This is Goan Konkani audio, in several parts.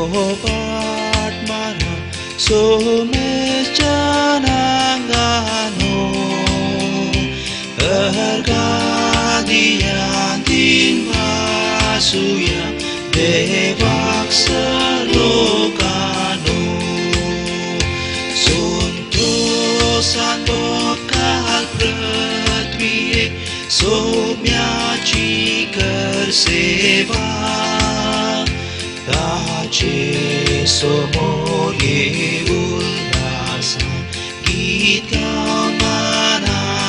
बोबाट मारा सोमेश जनांगानो अर्गादियान वासुया देवाक सलोकानो संतोषान बोकाल पृथ्वीये सोम्याची कर सेवा ताचे समोर उल्हासा गीत मनाताच्या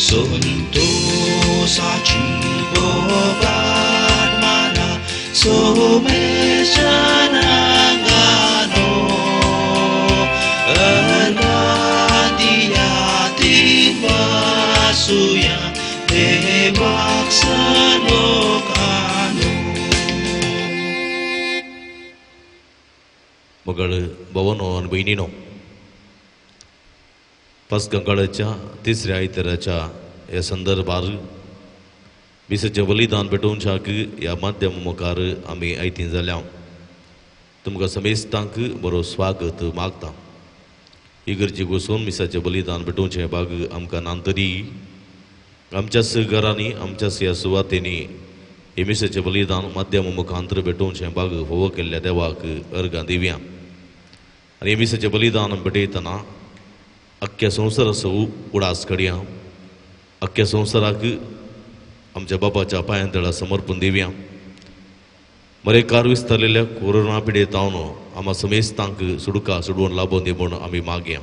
संतोषाची बोबाट मारा सोमेश जनांगानो अर्गादियातीन वासुया देवाक सलोकानो. मगळ भवनो आनी भयणीनो, पास्कंकाळाच्या तिसऱ्या आयताराच्या ह्या संदर्भार मिसाचें बलिदान पेटोवच्याक ह्या माध्यमा मुखार आमी आयतीं जाल्या. तुमकां समेस्तांक बरो स्वागत मागता. इगर्जी घुसून मिसाचें बलिदान पेटोवचें भाग आमकां ना तरी आमच्याच घरांनी आमच्याच ह्या सुवातेंनी हे मिसाचें बलिदान माध्यमा मुखांतर पेटोवचें भाग फोवो केल्ल्या देवाक अर्गां दिवया. आनी हे मिसाचें बलिदान पेटयतना अख्ख्या संवसाराचो उडास करया, अख्ख्या संवसाराक आमच्या बापाच्या पांयां तळा समर्पण दिवया. मरेकार विस्तारलेल्या कोरोना पिडेत जावन आमा समेस्तांक सुडका सुडवून लाबोवन दी म्हूण आमी मागया.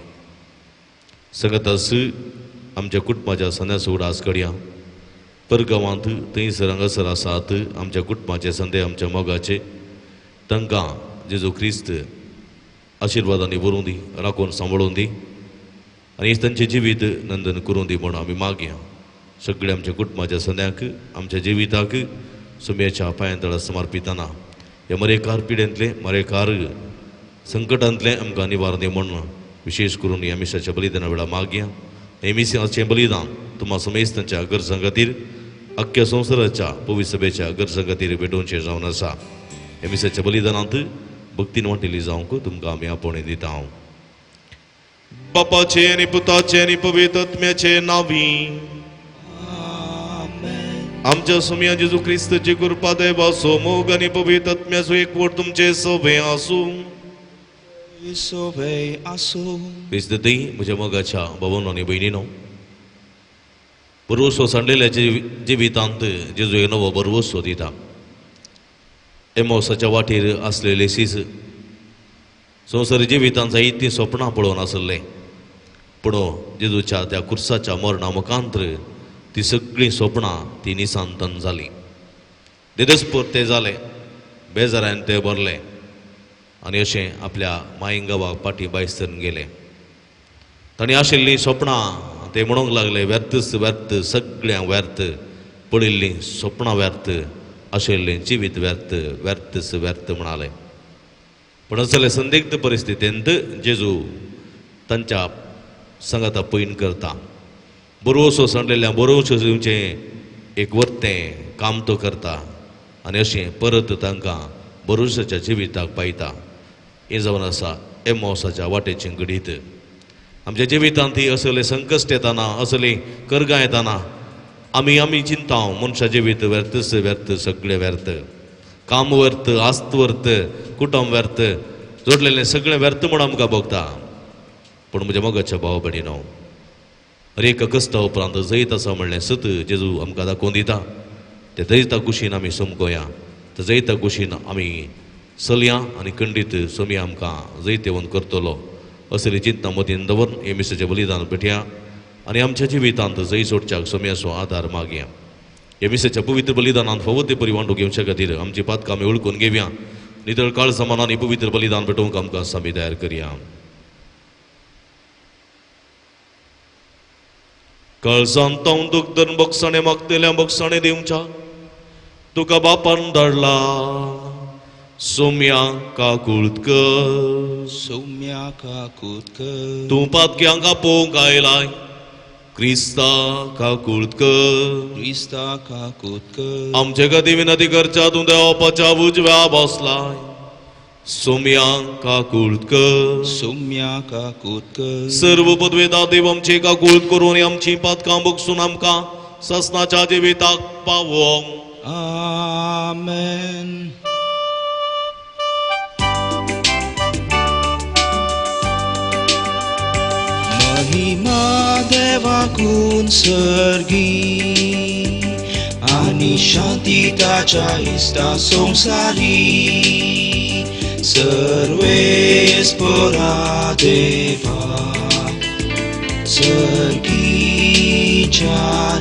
सगळ्यात आमच्या कुटुंबाच्या संद्याचो उडास करया. परगांवांत थंयसर हांगासर आसात आमच्या कुटुंबाचे संदे आमच्या मोगाचे, तांकां जेजू क्रिस्त आशिर्वादांनी भरून दी, राखून सांबाळून दी आनी तांचें जिवीत नंदन करून दी म्हूण आमी मागया. सगळ्या आमच्या कुटुंबाच्या संद्यांक आमच्या जिविताक सुम्याच्या पांयां तळा समर्पितना ह्या मरेकार पिडेंतले मरेकार संकटांतले आमकां निवारण दी म्हूण विशेश करून ह्या मिसाच्या बलिदाना वेळार मागया. हे मिसाचें बलिदान तुमा समेस्तांच्या गरजां खातीर अख्ख्या संवसाराच्या पवित्र सभेच्या गरजां खातीर भेटोवचें जावन आसा. ह्या मिसाच्या बलिदानांत भक्तीन वांटेली जावंक तुमकां आमी आपोवणें दिता. हांव बापाचे आनी पुताचे आनी पवित्र आत्म्याचे नांवी आमच्या सुमया जेजू क्रिस्तची कृपा देवाचो मोग आनी पवित्र आत्म्याचो एकवट तुमचे सवे आसूं. सोवे आसूं. क्रिस्त ती म्हज्या मोगाच्या भावानो आनी भयणीनो, बरवसो सांडलेल्या जिवितांत जेजू एक नवो बरवसो दिता. एमोसाच्या वाटेर आसलेले सीस संवसार जिवितांत जायतीं सपनां पळोवन आसले, पूण जेजूच्या त्या कुर्साच्या मरणा मुखांतर ती सगळीं सपनां ती निसांतन जालीं. देदस्पोर ते जाले, बेजारान ते भरले आनी अशें आपल्या मायंगावाक फाटीं भायसरून गेले. तांणी आशिल्लीं सपनां ते म्हणूंक लागले व्यर्थच व्यर्थ, सगळ्यांक व्यर्थ, पडिल्लीं सपनां व्यर्थ, आशिल्लें जिवीत व्यर्थ, व्यर्थच व्यर्थ म्हणाले. पूण असले संदिग्ध परिस्थितींत जेजू तांच्या सांगाता पयण करता. बरोवसो सांडलेल्या बरोवसो दिवचें एक वर्तें काम तो करता आनी अशें परत तांकां बरोवसाच्या जिविताक पायता. हें जावन आसा एमोसाच्या वाटेचें घडीत. आमच्या जिवितांत ही असले संकश्ट येताना, असली करगां येताना आमी आमी चिंता मनशा जिवीत व्यर्थच व्यर्थ, सगळें व्यर्थ, काम व्यर्थ, आस्त व्यर्थ, कुटुंब व्यर्थ, जोडलेलें सगळें व्यर्थ म्हूण आमकां भोगता. पूण म्हज्या मोगाच्या भाव भयणीनो, हर एक कश्टा उपरांत जैत आसा म्हणलें सत जेजू आमकां दाखोवन दिता. ते जैता कुशीन आमी समकोया, त्या जैता कुशीन आमी चलया आनी खंडीत सोमी आमकां जैतेवंत करतलो असली चिंतना मतीन दवरून हे मिसाचें बलिदान भेटया आनी आमच्या जिवितांत जैत सोडच्याक सोम्याचो आदार मागया. हे मिसाच्या पवित्र बलिदानांत फावो ते परी वांटो घेवच्या खातीर आमची पातकां आमी वळखून घेवया. नितळ काळ समानान ही पवित्र बलिदान भेटोवंक आमकां सामी तयार करया. काळजांत तावून दुख धरून बक्षाणे मागतल्या बक्षाणे दिवच्या तुका बापान धाडला सोम्या काकूळत कर. सौम्या काकूत कर. तूं पातक्यांक आपोवंक आयलाय, क्रिस्ता काकूळत कर. क्रिस्ता काकूत कर. आमचे खातीर विनंती करच्या तूं देवाच्या उजव्या बसलाय. सोम्या काकूळत कर. सोम्या काकूत कर. सर्व पदवेदा देव आमचे काकूळत करून आनी आमची पातकां बगसून आमकां ससनाच्या जिविताक पावोवंक. आमेन. महिमा देवाकून सर्गी आनी शांती ताच्या इश्टा संवसारी. सर्वेस्परा देवा सर्गीच्या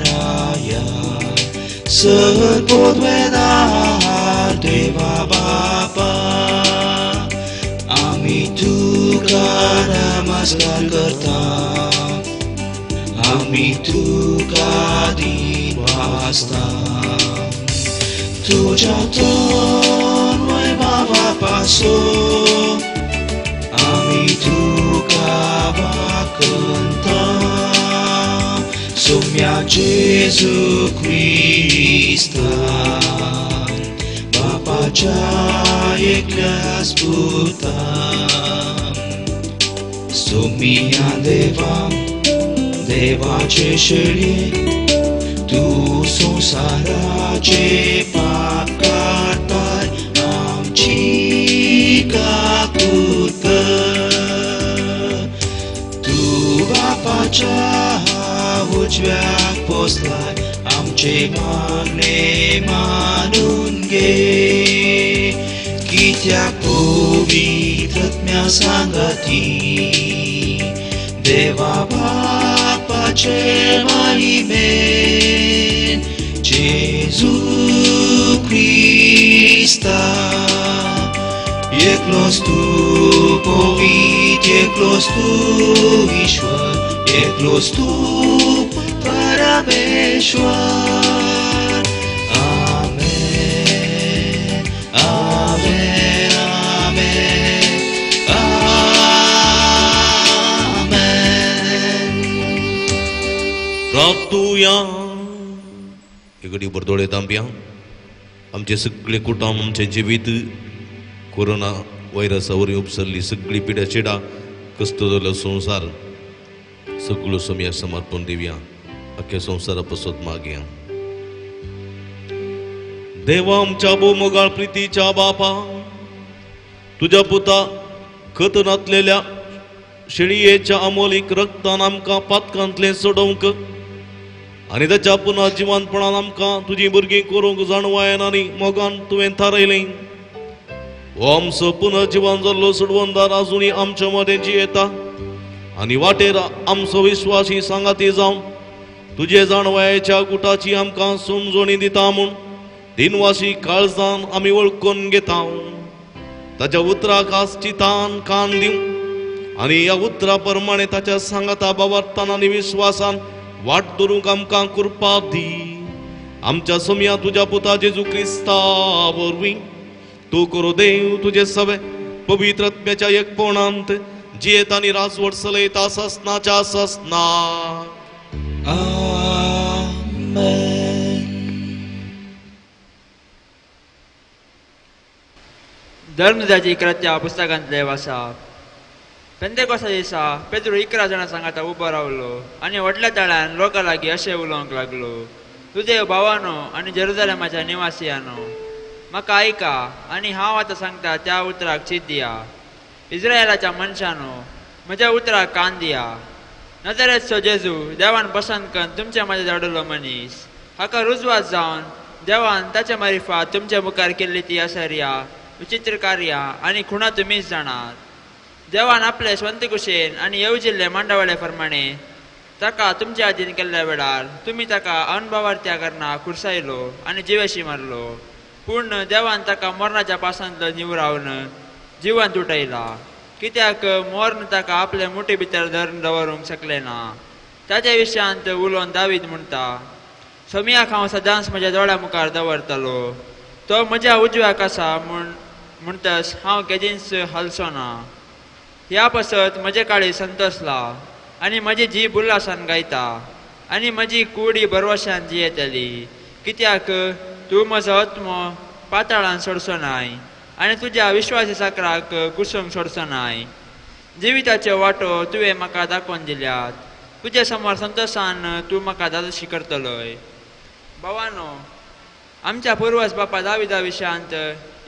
राया, सर्वपदवेदार देवा बापा, आमी तुका नमस्कार करता, आमी तुका दिवासता. तुज्या तोंड बाबा पासो आमी तुका वाकंता. सोम्या जेजू क्रिस्ता बापाच्या एकल्याच पुता. सोम्या देवा देवाचे शेळये, तूं संवसाराचे पाप काडताय, आमची काकूत कर. तूं बापाच्या उजव्याक पोसलाय, आमचे मागणे मानून घे. कित्याक पवित्र आत्म्या सांगाती देवा बापाचे महिमेन जेजू क्रिस्ता. एकलोच तूं पवित्र, एकलोच तूं ईश्वर, एकलोच तूं परमेश्वर. आमेन, आमेन, आमेन, आमेन. प्राप्तुया इकडे बरदोळे तांबया. आमचे सगळे कुटुंब, आमचें जिवीत कोरोना व्हायरसा वरवीं उपसरली सगळी पिड्या चिडा कस्तो जाल्लो संवसार सगळो समया समर्पण दिवया. अख्ख्या संवसारा पसत मागया. देवा आमच्या भोव प्रितीच्या बापा, तुज्या पुता खतनातलेल्या शेळयेच्या अमोलीक रक्तान आमकां पातकांतलें सोडोवंक आनी ताच्या पुनः जिवनपणान आमकां तुजी भुरगीं करूंक जाणवायन आनी मोगान तुवें थारायलें. हो आमचो पुनर्जिवन जाल्लो सोडवणदार आजुनूय आमच्या मदें जियेता आनी वाटेर आमचो विश्वासी सांगाती जावन तुजे जाणवायेच्या गुटाची आमकां समजणी दिता म्हूण दिनवासी काळजान आमी वळखून घेता. ताच्या उतराक आज चितान कान दिवं आनी ह्या उतरा प्रमाणे ताच्या सांगाता बाबरतान आनी विश्वासान वाट धरूंक आमकां कृपा दी. आमच्या सोम्या तुज्या पुता जेजू क्रिस्ता वरवीं तूं करो देव तुजे सवे पवित्र आत्म्याच्या एकपणांत जियेत आनी राजवट चलयता ससनाच्या ससना. आमेन. धर्मदाची इकराच्या पुस्तकांतले वासा. पेंतेकोसा दिसा पेद्रू 11 जाणां सांगाता उबो रावलो आनी व्हडल्या ताळ्यान लोकां लागीं अशें उलोवंक लागलो, तुजे भावानो आनी जेरुजालेमाच्या निवासियानो, म्हाका आयका आनी हांव आतां सांगता त्या उतराक चीत दिया. इस्रायलाच्या मनशानो, म्हज्या उतराक कान दिया. नजरेचो जेजू देवान पसंत करून तुमचे मदें धाडिल्लो मनीस, हाका रुजवात जावन देवान ताचे मारिफात तुमचे मुखार केल्ली ती आसर्या विचित्र कार्यां आनी खुणा तुमीच जाणात. देवान आपले स्वंत कुशेन आनी येवजिल्ले मांडावळे प्रमाणे ताका तुमच्या अधीन केल्ल्या वेळार तुमी ताका अणभवार्थ्या कारणां खुर्सायलो आनी जिवेशी मारलो. पूण देवान ताका मरणाच्या पासांतलो निवरावन जिवन उठयला, कित्याक मर्ण ताका आपले मुठी भितर धरून दवरूंक शकलें ना. ताच्या विशयांत उलोवन दावीद म्हणटा, सोमयाक हांव सदांच म्हज्या दोळ्या मुखार दवरतलो, तो म्हज्या उजव्याक आसा म्हूण म्हणटस हांव केदींच हालचो ना. ह्या पासत म्हजें काळीज संतोसला आनी म्हजी जीब उल्हासान गायता. आनी म्हजी कुडी भरवशान जियेतली. कित्याक तूं म्हजो आत्मो पाताळान सोडचो नाय आनी तुज्या विश्वासी साकराक कुसूंक सोडचो नाय. जिविताच्यो वाटो तुवें म्हाका दाखोवन दिल्यात, तुजे समोर संतोशान तूं म्हाका दादोशी करतलोय. भावानो, आमच्या पुर्वज बापा दाविदा विशयांत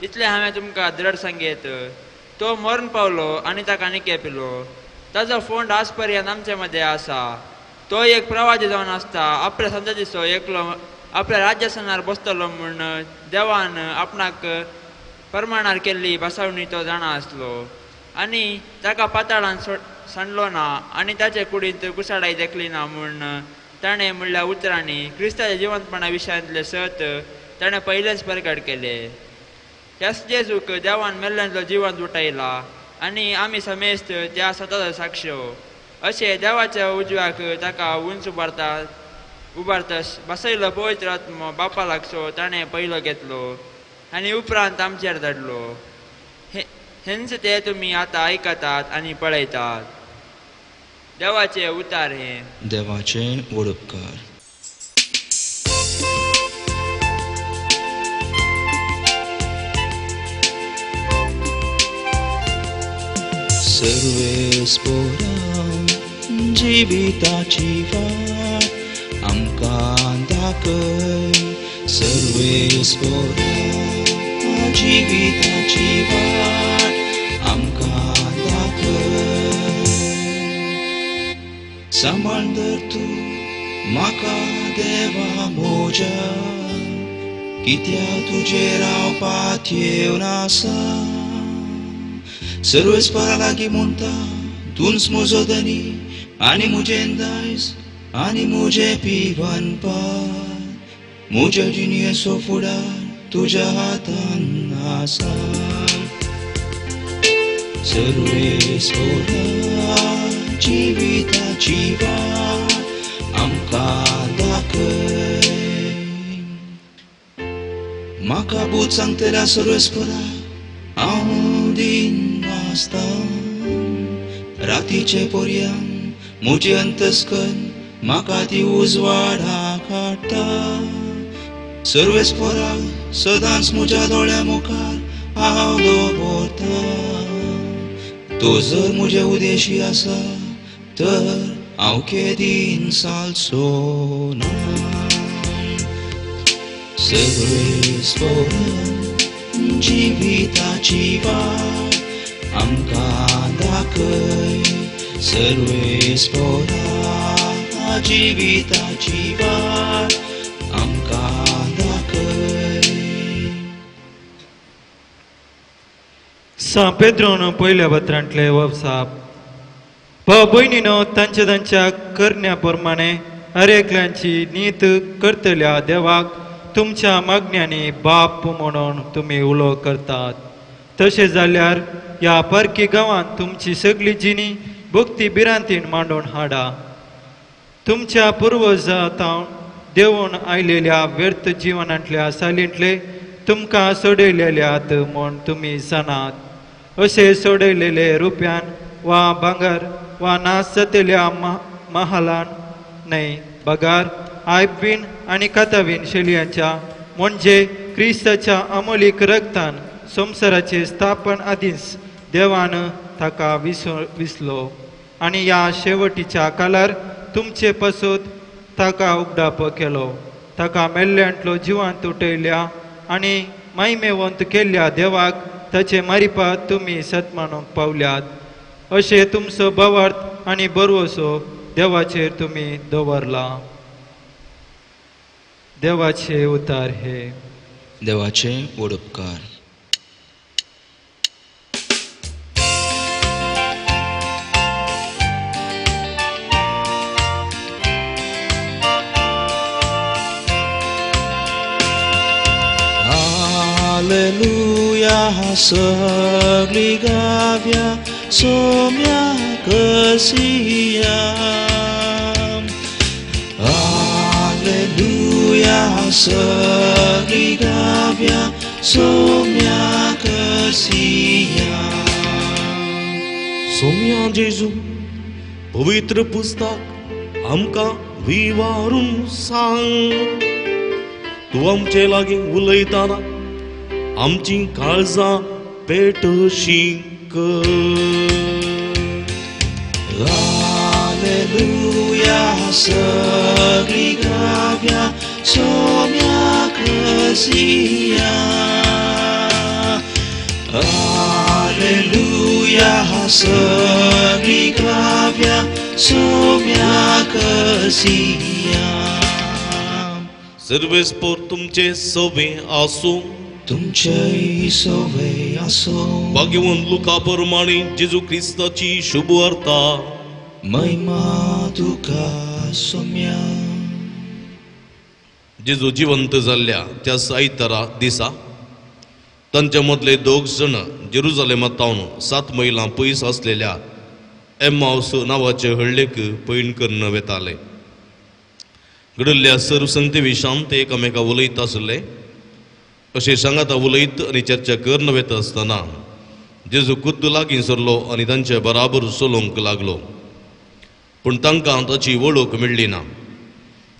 इतलें हांवें तुमकां दृढ सांगयत, तो मरण पावलो आनी ताका निकेपिलो. ताजो फोंड आज पर्यंत आमचे मदें आसा. तो एक प्रवादी जावन आसता आपल्या संततीचो एकलो आपल्या राज्यासनार बसतलो म्हूण देवान आपणाक परमाणार केल्ली बसावणी तो जाणा आसलो आनी ताका पाताळान सांडलो ना आनी ताचे कुडींत कुसाडाय देखली ना म्हूण ताणें म्हणल्या उतरांनी क्रिस्ताच्या जिवंतपणा विशयांतलें सत ताणें पयलेंच परगट केलें. ह्याच जेजूक देवान मेल्ल्यांतलो जिवंत उठयला आनी आमी समेस्त त्या सताचो साक्ष. अशें देवाच्या उजव्याक ताका उंच उबारता बसयलो पवित्र आत्मो बापा लागचो ताणें पयलो घेतलो आनी उपरांत आमचेर धाडलो. हेंच ते तुमी आतां आयकतात आनी पळयतात. देवाचे उतार हे. देवाचे व्हड उपकार. सर्वेस्पोरा जिविताची वाट आमकां दाखय, सर्वेस्पोरा जिविताची वाट आमकां दाखय. सांबाळ धर तूं म्हाका देवा म्हज्या, कित्याक तुजेर हांव पातयेवन आसा. सर्वेस्परा लागीं म्हणटा तूंच म्हजो धनी आनी म्हजें दायज आनी म्हजें पिवनपार. म्हज्या जिणेचो फुडार तुज्या हातान आसा. सर्वेस्परा जिविताची वाट आमकां दाखय. म्हाका बूद सांगतल्या सर्वेस्परा हांव दिन आसता. रातीचे पर्यान म्हजें अंतस्कन म्हाका ती उजवाडा काडटा. सर्वेस्परा सदांच म्हज्या दोळ्या मुखार हांव दवरता. तो जर म्हजे उदेशी आसा तर हांव केदीन सालचो ना. सर्वेस्परा जिविताची वाट आमकां दाखय, सर्वेस्परा जिविताची वाट आमकां दाखय. सां पेद्रोन पयल्या पत्रांतले वसाप. भाव भयणीनो, तांच्या तांच्या करण्या प्रमाणे हर एकल्यांची नीत करतल्या देवाक तुमच्या मागण्यांनी बाप म्हणून तुमी उलो करतात. तशें जाल्यार ह्या परकी गांवांत तुमची सगळी जिणी भक्ती भिरांतीन मांडून हाडा. तुमच्या पुर्वजां देवून आयलेल्या व्यर्थ जिवनांतल्या सालींतले तुमकां सोडयलेल्यात म्हूण तुमी जाणात. अशें सोडयलेले रुपयान वा भांगर वा नाश जातल्या महालान न्हय, बगार आयबीन आनी कातावीन शैलियांच्या म्हणजे क्रिस्ताच्या अमोलीक रक्तान संवसाराचे स्थापन आदींच देवान ताका विसलो आनी ह्या शेवटीच्या कालार तुमचे पासत ताका उगडाप केलो. ताका मेल्ल्यांतलो जिवांत उठयल्या आनी मायमेवंत केल्ल्या देवाक ताचे मारिपात तुमी सतमानूंक पावल्यात. अशें तुमचो भावार्थ आनी बरवसो देवाचेर तुमी दवरला. देवाचे उतार हे. देवाचे व्हड उपकार. हालेलुया सगळी गाव्या सोम्या कसिया. हालेलुया सगळी गाव्या सोम्या कसिया. सोम्या जेजू, पवित्र पुस्तक आमकां विवारून सांग. तूं आमचे लागीं उलयतना आमची काळजां पेटशी कर. Alleluia, सगळी गाव्या सोम्याक हसिया. Alleluia, सगळी गाव्या सोम्याक हसिया. सर्वेस्पोर तुमचे सवे आसूं, तुमचेय सवे आसूं. भाग्यवंत लुका प्रमाणे जेजू क्रिस्ताची शुभ वार्ता. महिमा तुका सोम्या. जेजू जिवंत जाल्ल्या त्या आयतारा दिसा तांच्या मदले दोग जण जेरुजालेमांत 7 मैलां पयस आसलेल्या एम्मावस नांवाचे हळ्ळेक पयण करून वेताले. घडिल्ल्या सर्व संगते विशांत ते एकामेका उलयत आसले. अशें सांगाता उलयत आनी चर्चा करून वेता आसतना जेजू खुद्द लागीं सरलो आनी तांचे बराबर चलोवंक लागलो. पूण तांकां ताची वळख मेळ्ळी ना.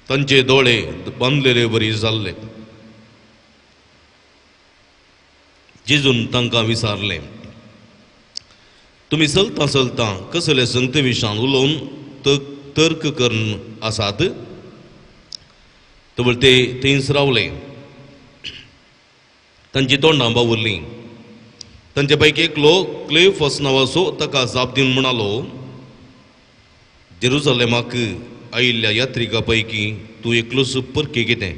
तांचे दोळे बांदलेले वरी जाल्ले. जेजून तांकां विचारलें, तुमी चलता चलता कसले संगते विशान उलोवन तर्क करून आसात? तबळ ते थंयच रावले. तांची तोंडां बावुरलीं. तांचे पैकी एकलो क्लेफस नांवाचो ताका जाप दिवन म्हणालो, जेरुजालेमाक आयिल्ल्या यात्रिका पैकी तूं एकलोच परकी कितें?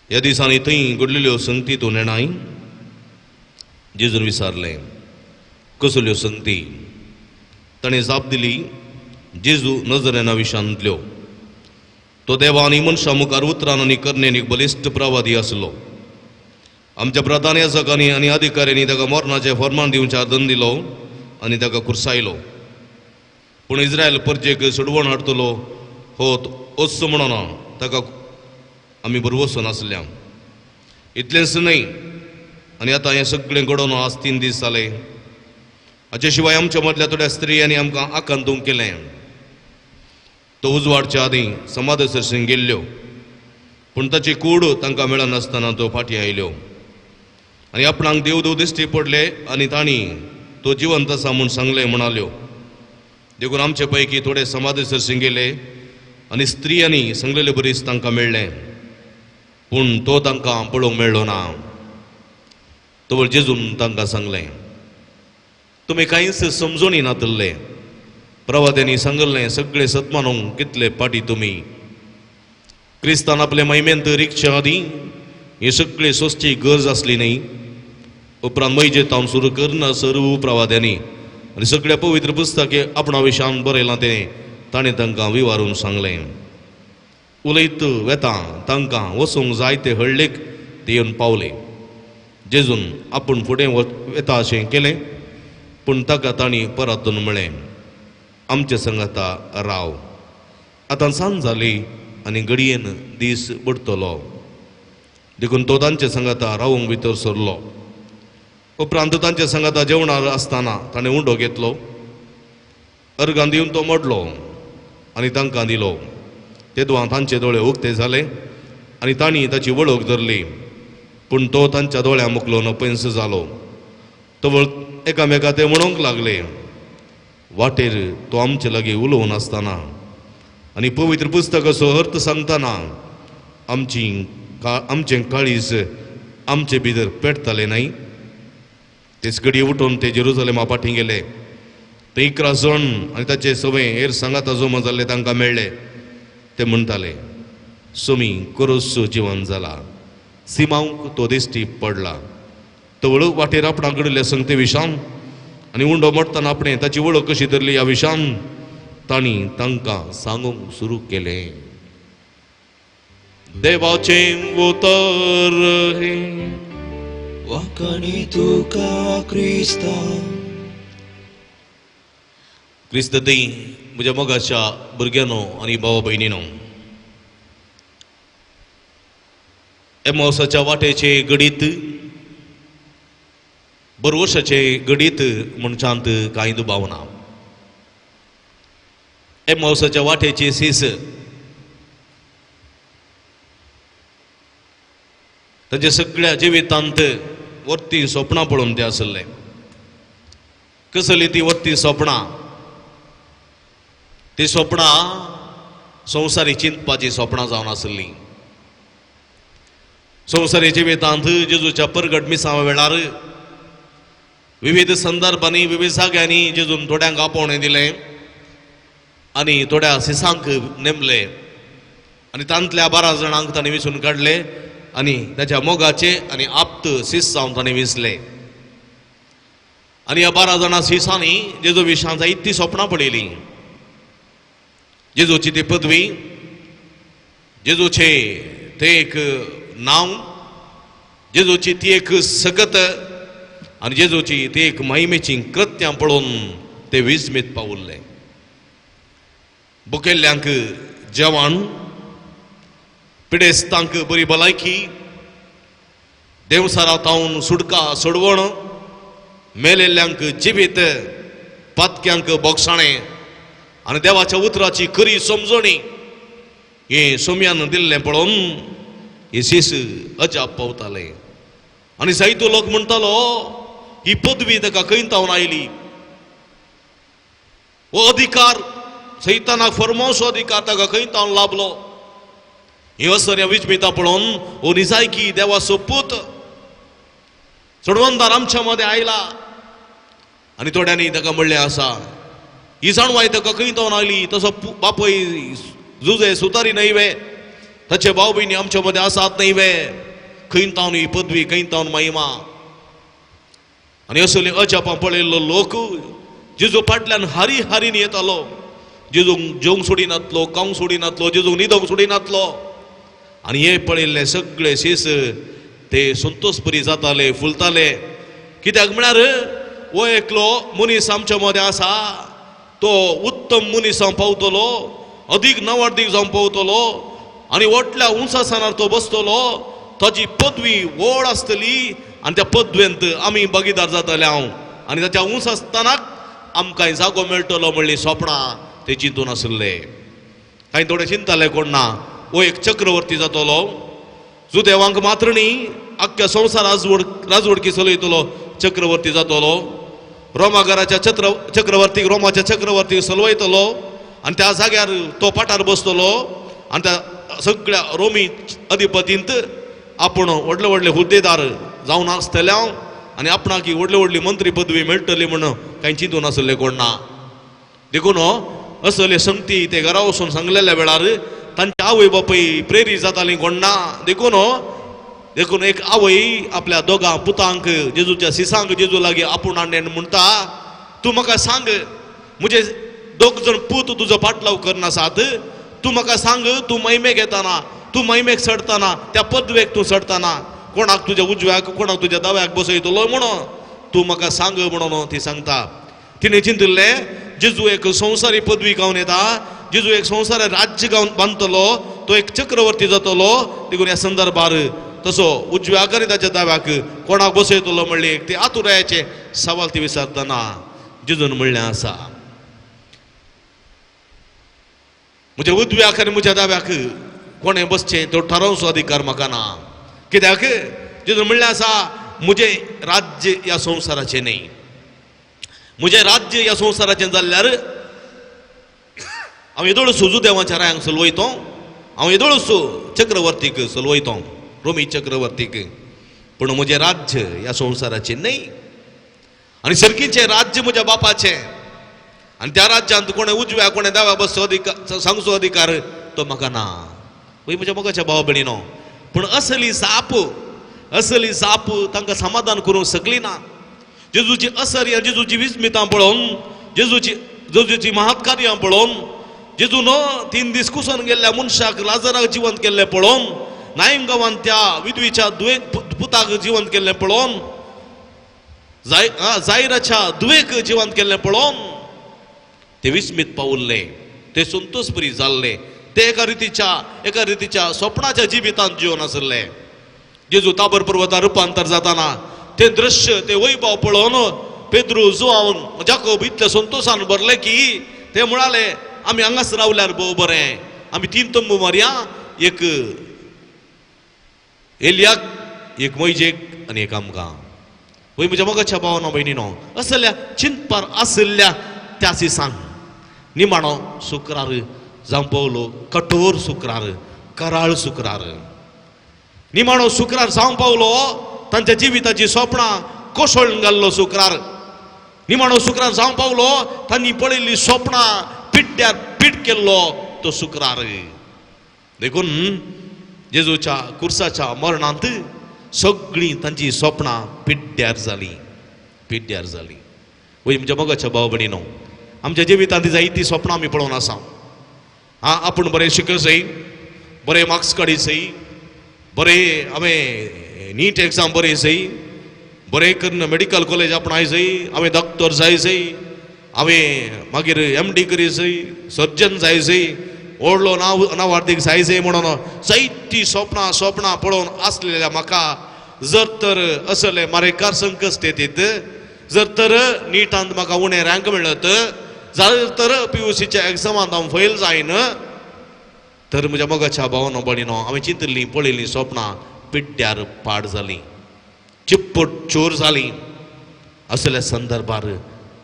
ह्या दिसांनी थंय घडलेल्यो संगती तूं नेणाय? जेजून विचारलें, कसल्यो संगती? ताणें जाप दिली, जेजू नजरेना विशांतल्यो. तो देवा आनी मनशां मुखार उतरान आनी करणेन एक बलिश्ट प्रवादी आसलो. आमच्या प्रधान याजकांनी आनी अधिकाऱ्यांनी ताका मरणाचें फर्मान दिवचें आदन दिलो आनी ताका कुर्सायलो. पूण इस्रायल परजेक सोडवण हाडटलो हो वचचो म्हणना ताका आमी बरवसून आसल्या. इतलेंच न्हय, आनी आतां हें सगळें घडोवन आज 3 दीस जाले. हाचे शिवाय आमच्या मदल्या थोड्या स्त्रियांनी आमकां आकांतूंक केलें. तो उजवाडच्या आदीं समाध सरशीं गेल्ल्यो, पूण ताची कूड तांकां मेळनासतना तो फाटीं आयल्यो आनी आपणाक देवदूत दिश्टी पडले आनी तांणी तो जिवंत आसा म्हूण सांगलें म्हणाल्यो. देखून आमचे पैकी थोडे समाधी सरशीं गेले आनी स्त्रियांनी सांगलेले बरीच तांकां मेळ्ळें, पूण तो तांकां पळोवंक मेळ्ळो ना. तवळ जेजून तांकां सांगलें, तुमी कांयच समजणी नातल्ले. प्रवाद्यांनी सांगल्लें सगळें सतमानूंक कितले पाटी तुमी. क्रिस्तान आपले महिमेंत रिगच्या आदीं हे सगळे सोंसची गरज आसली न्ही. उपरांत मैजेतावन सुरू करना सर्व प्रवाद्यांनी आनी सगळ्या पवित्र पुस्तके आपणा विशान बरयलां तें ताणें तांकां विवारून सांगलें. उलयत वेता तांकां वचूंक जाय ते हळ्ळेक ते येवन पावले. जेजून आपूण फुडें वेता अशें केलें, पूण ताका तांणी परतून म्हळें, आमचे संगाता राव, आतां सांज जाली आनी घडयेन दीस बुडटलो. देखून तो तांचे संगाता रावूंक भितर सरलो. उपरांत तांचे संगाता जेवणार आसतना ताणें उंडो घेतलो, अर्गान दिवन तो मोडलो आनी तांकां दिलो. तेदवां तांचे दोळे उक्ते जाले आनी तांणी ताची वळख धरली, पूण तो तांच्या दोळ्यां मुखलो नपयंस जालो. तवळ एकामेका ते म्हणूंक लागले, वाटेर तो आमचे लागीं उलोवन आसतना आनी पवित्र पुस्तकाचो अर्थ सांगतना आमचें काळीज आमचे भितर पेटतालें न्हय? तेच घडये उठून ते जेरुजालेमा फाटीं गेले. ते 11 जण आनी ताचे सवे हेर सांगाता जमा जाल्ले तांकां मेळ्ळे. ते म्हणटाले, सोमी कोरोस जिवन जाला, सिमांवक तो दिश्टी पडला. तवळ वाटेर आपणाक घडिल्ल्या संगते विशान आनी उंडो मोडटना आपणें ताची वळख कशी धरली ह्या विशान तांणी तांकां सांगूंक सुरू केलें. देवाचें उतर हें. वांकणी तुका क्रिस्ता. क्रिस्त थंय म्हज्या मोगाच्या भुरग्यांनो आनी भावा भयणीनो, एमावसाच्या वाटेचे घडीत बरवशाचे घडीत म्हणच्यांत कांय दुबाव ना. एमावसाच्या वाटेची सीस तांच्या सगळ्या जिवितांत वरती सोपणां पळोवन ते आसले. कसली ती वरती सोपणां? ती सोपणां संवसारी चिंतपाची सोपणां जावन आसली. संवसारी जिवितांत जेजूच्या परगट मिसांवा वेळार विविध संदर्भांनी विविध जाग्यांनी जेजून थोड्यांक आपोवणें दिलें आनी थोड्या सिसांक नेमले आनी तांतल्या 12 जाणांक तांणी विसून काडले आनी ताच्या मोगाचे आनी आप्त सीस जावन तांणी विसले. आनी ह्या 12 जाणां सिसांनी जेजू विशां जायतीं सोपणां पळयलीं. जेजूची ती पदवी, जेजूचे ते एक नांव, जेजूची ती एक सकत आनी जेजूची ती एक महिमेची कृत्यां पळोवन ते विस्मीत पावुल्ले. बुकेल्ल्यांक जेवण, पिडेस्तांक बरी भलायकी, देवसारा तावन सुटका सोडवण, मेलेल्ल्यांक जिवीत, पातक्यांक बोगसाणें आनी देवाच्या उतराची खरी समजणी हे सोम्यान दिल्लें पळोवन हे सीस अजाप पावताले. आनी जायतो लोक म्हणटालो ही पदवी ताका खंय तावन आयली, हो अधिकार सैतानाक फरमावचो अधिकार ताका खंय तावन लाभलो. ही असर विजमिता पळोवन हो निजायकी देवाचो पूत सोडवणदार आमच्या मदें आयला. आनी थोड्यांनी ताका म्हणलें आसा ही जाणवाय ताका खंय तावन आयली, तसो बापय जुजे सुतारी न्हय वे, ताचे भाव भयणी आमच्या मदें आसात न्हय वे, खंय तावन ही पदवी, खंय तावन महिमा. आनी असली अजापां पळयल्लो लोक जेजू फाटल्यान हारी हारीन येतालो. जेजूंक जेवंक सोडिनातलो, खावंक सोडिनातलो, जेजूंक न्हिदोंक सोडिनातलो. आनी हे पळयल्ले सगळे शीस ते संतोशपरी जाताले, फुलताले. कित्याक म्हळ्यार हो एकलो मनीस आमच्या मदें आसा, तो उत्तम मनीस जावन पावतलो, अदीक नवार्दीक जावन पावतलो आनी व्हडल्या उंचासनार तो बसतलो, ताजी पदवी व्हड आसतली आनी त्या पदवेंत आमी भागीदार जातले हांव आनी ताच्या उंच आसतनाक आमकां जागो मेळटलो म्हणली सोपणां ते चिंतून आसले. कांय थोडे चिंताले कोण ना, हो एक चक्रवर्ती जातलो, जुदेवांक मात्र न्ही आख्ख्या संवसार राजवडकी चलयतलो चक्रवर्ती जातलो, रोमाघराच्या चक्रवर्तीक रोमाच्या चक्रवर्तीक चलयतलो आनी त्या जाग्यार तो पाटार बसतलो आनी त्या सगळ्या रोमी अधिपतींत आपूण व्हडले व्हडले हुद्देदार जावन आसतले हांव आनी आपणाक ही व्हडली व्हडली मंत्री पदवी मेळटली म्हूण कांय चिंतून आसले कोण ना. देखून असले संगती ते घरा वचून सांगलेल्या वेळार तांचे आवय बापूय प्रेरीत जाताली कोण ना. देखून देखून एक आवय आपल्या दोगां पुतांक जेजूच्या सिसांक जेजू लागीं आपूण हाडलें म्हणटा, तूं म्हाका सांग, म्हजे दोग जण पूत तुजो पाटलाव करनासात, तूं म्हाका सांग, तूं महिमेक येताना, तूं महिमेक चडटना, त्या पदवेक तूं चडटना कोणाक तुज्या उजव्याक कोणाक तुज्या दाव्याक बसयतलो म्हणून तूं म्हाका सांग म्हणून ती सांगता. तिणें चिंतिल्लें जेजू एक संवसारी पदवी गावन येता, जेजू एक संवसार राज्य गावन बांदतलो, तो एक चक्रवर्ती जातलो, देखून ह्या संदर्भार तसो उजव्याक आनी ताच्या दाव्याक कोणाक बसयतलो म्हणली ते आतुरायाचें सवाल ती विचारतना जेजून म्हणलें आसा, म्हज्या उजव्याक आनी म्हज्या दाव्याक कोणें बसचें तो थारोवचो अधिकार म्हाका ना. कित्याक जेजून म्हणलें आसा, म्हजें राज्य ह्या संवसाराचें न्हय, म्हजें राज्य ह्या संवसाराचें जाल्यार हांव येदोळसो जुदेवाच्या रायांक चलवयतो, हांव येदोळसो चक्रवर्तीक चलवयतो, रोमी चक्रवर्तीक, पूण म्हजें राज्य ह्या संवसाराचें न्हय आनी सर्कीचें राज्य म्हज्या बापाचें आनी त्या राज्यांत कोणें उजव्या कोणें दाव्या बसचो अधिकार सांगचो अधिकार तो म्हाका ना. वय म्हज्या मोगाच्या भाव भयणीनो, पूण असली जाप असली जाप तांकां समाधान करूंक शकली ना. जेजूची असर ह्या जेजूची विस्मितां पळोवन, जेजूची महत्कार्यां पळोवन, जेजून 3 दीस कुसून गेल्ल्या मनशाक लाजराक जिवंत केल्लें पळोवन, नायम गांवांत त्या विधवीच्या दुवेक पुताक जिवंत केल्लें पळोवन, जायराच्या दुवेक जिवंत केल्लें पळोवन ते विस्मीत पावुल्ले, ते संतोषपरी जाल्ले, ते एका रितीच्या स्वप्नाच्या जिवितांत जिवन आसले. जेजू ताबर पर्वतार रुपांतर जाताना ते दृश्य ते वैभव पळोवन पेद्रू जुआवन जाकोब इतले संतोशान भरले की ते म्हणाले, आमी हांगाच रावल्यार भोव बरें, आमी 3 तंबू मारया, एक एलियाक, एक मोयजेक आनी एक आमकां. वय म्हज्या मोगाच्या भावानो भयणीनो, असल्या चिंतपार आशिल्ल्या त्या सिसांक निमाणो शुक्रार जावं पावलो, कठोर शुक्रार, कराळ शुक्रार. निमाणो शुक्रार जावं पावलो, तांच्या जिविताची सोपणां कोसळून घाल्लो शुक्रार. निमाणो शुक्रार जावं पावलो, तांणी पळयल्ली सोपणां पिड्ड्यार पीट केल्लो तो शुक्रार. देखून जेजूच्या कुर्साच्या मरणांत सगळीं तांची सोपणां पिड्ड्यार जालीं, पिड्ड्यार जालीं. वय म्हज्या मोगाच्या भाव भयणीनो, आमच्या जिवितांत जायतीं सोपणां आमी पळोवन आसा. आं, आपूण बरें शिकसय, बरें मार्क्स काडीसय, बरें हांवें नीट एग्जाम बरें सय, बरें करून मेडिकल कॉलेज आपूण आयजय, हांवें डॉक्टर जायजय, हांवें मागीर एम डी करीसय, सर्जन जायजय, व्हडलो नांव नांवार्दीक जायजय म्हणून जायतीं सोपणां सोपणां पळोवन आसलेल्या म्हाका जर तर असले मारेकार संकश्ट येतीत, जर तर निटांत म्हाका उणें रँक मेळत, जर तर पीयूसीच्या एग्जामांत हांव फेल जायन, तर म्हज्या मोगाच्या भावानो भयणीनो, हांवें चिंतिल्लीं पळयल्लीं सोपणां पिड्ड्यार पाड जालीं, चिप्पट चोर जालीं. असल्या संदर्भार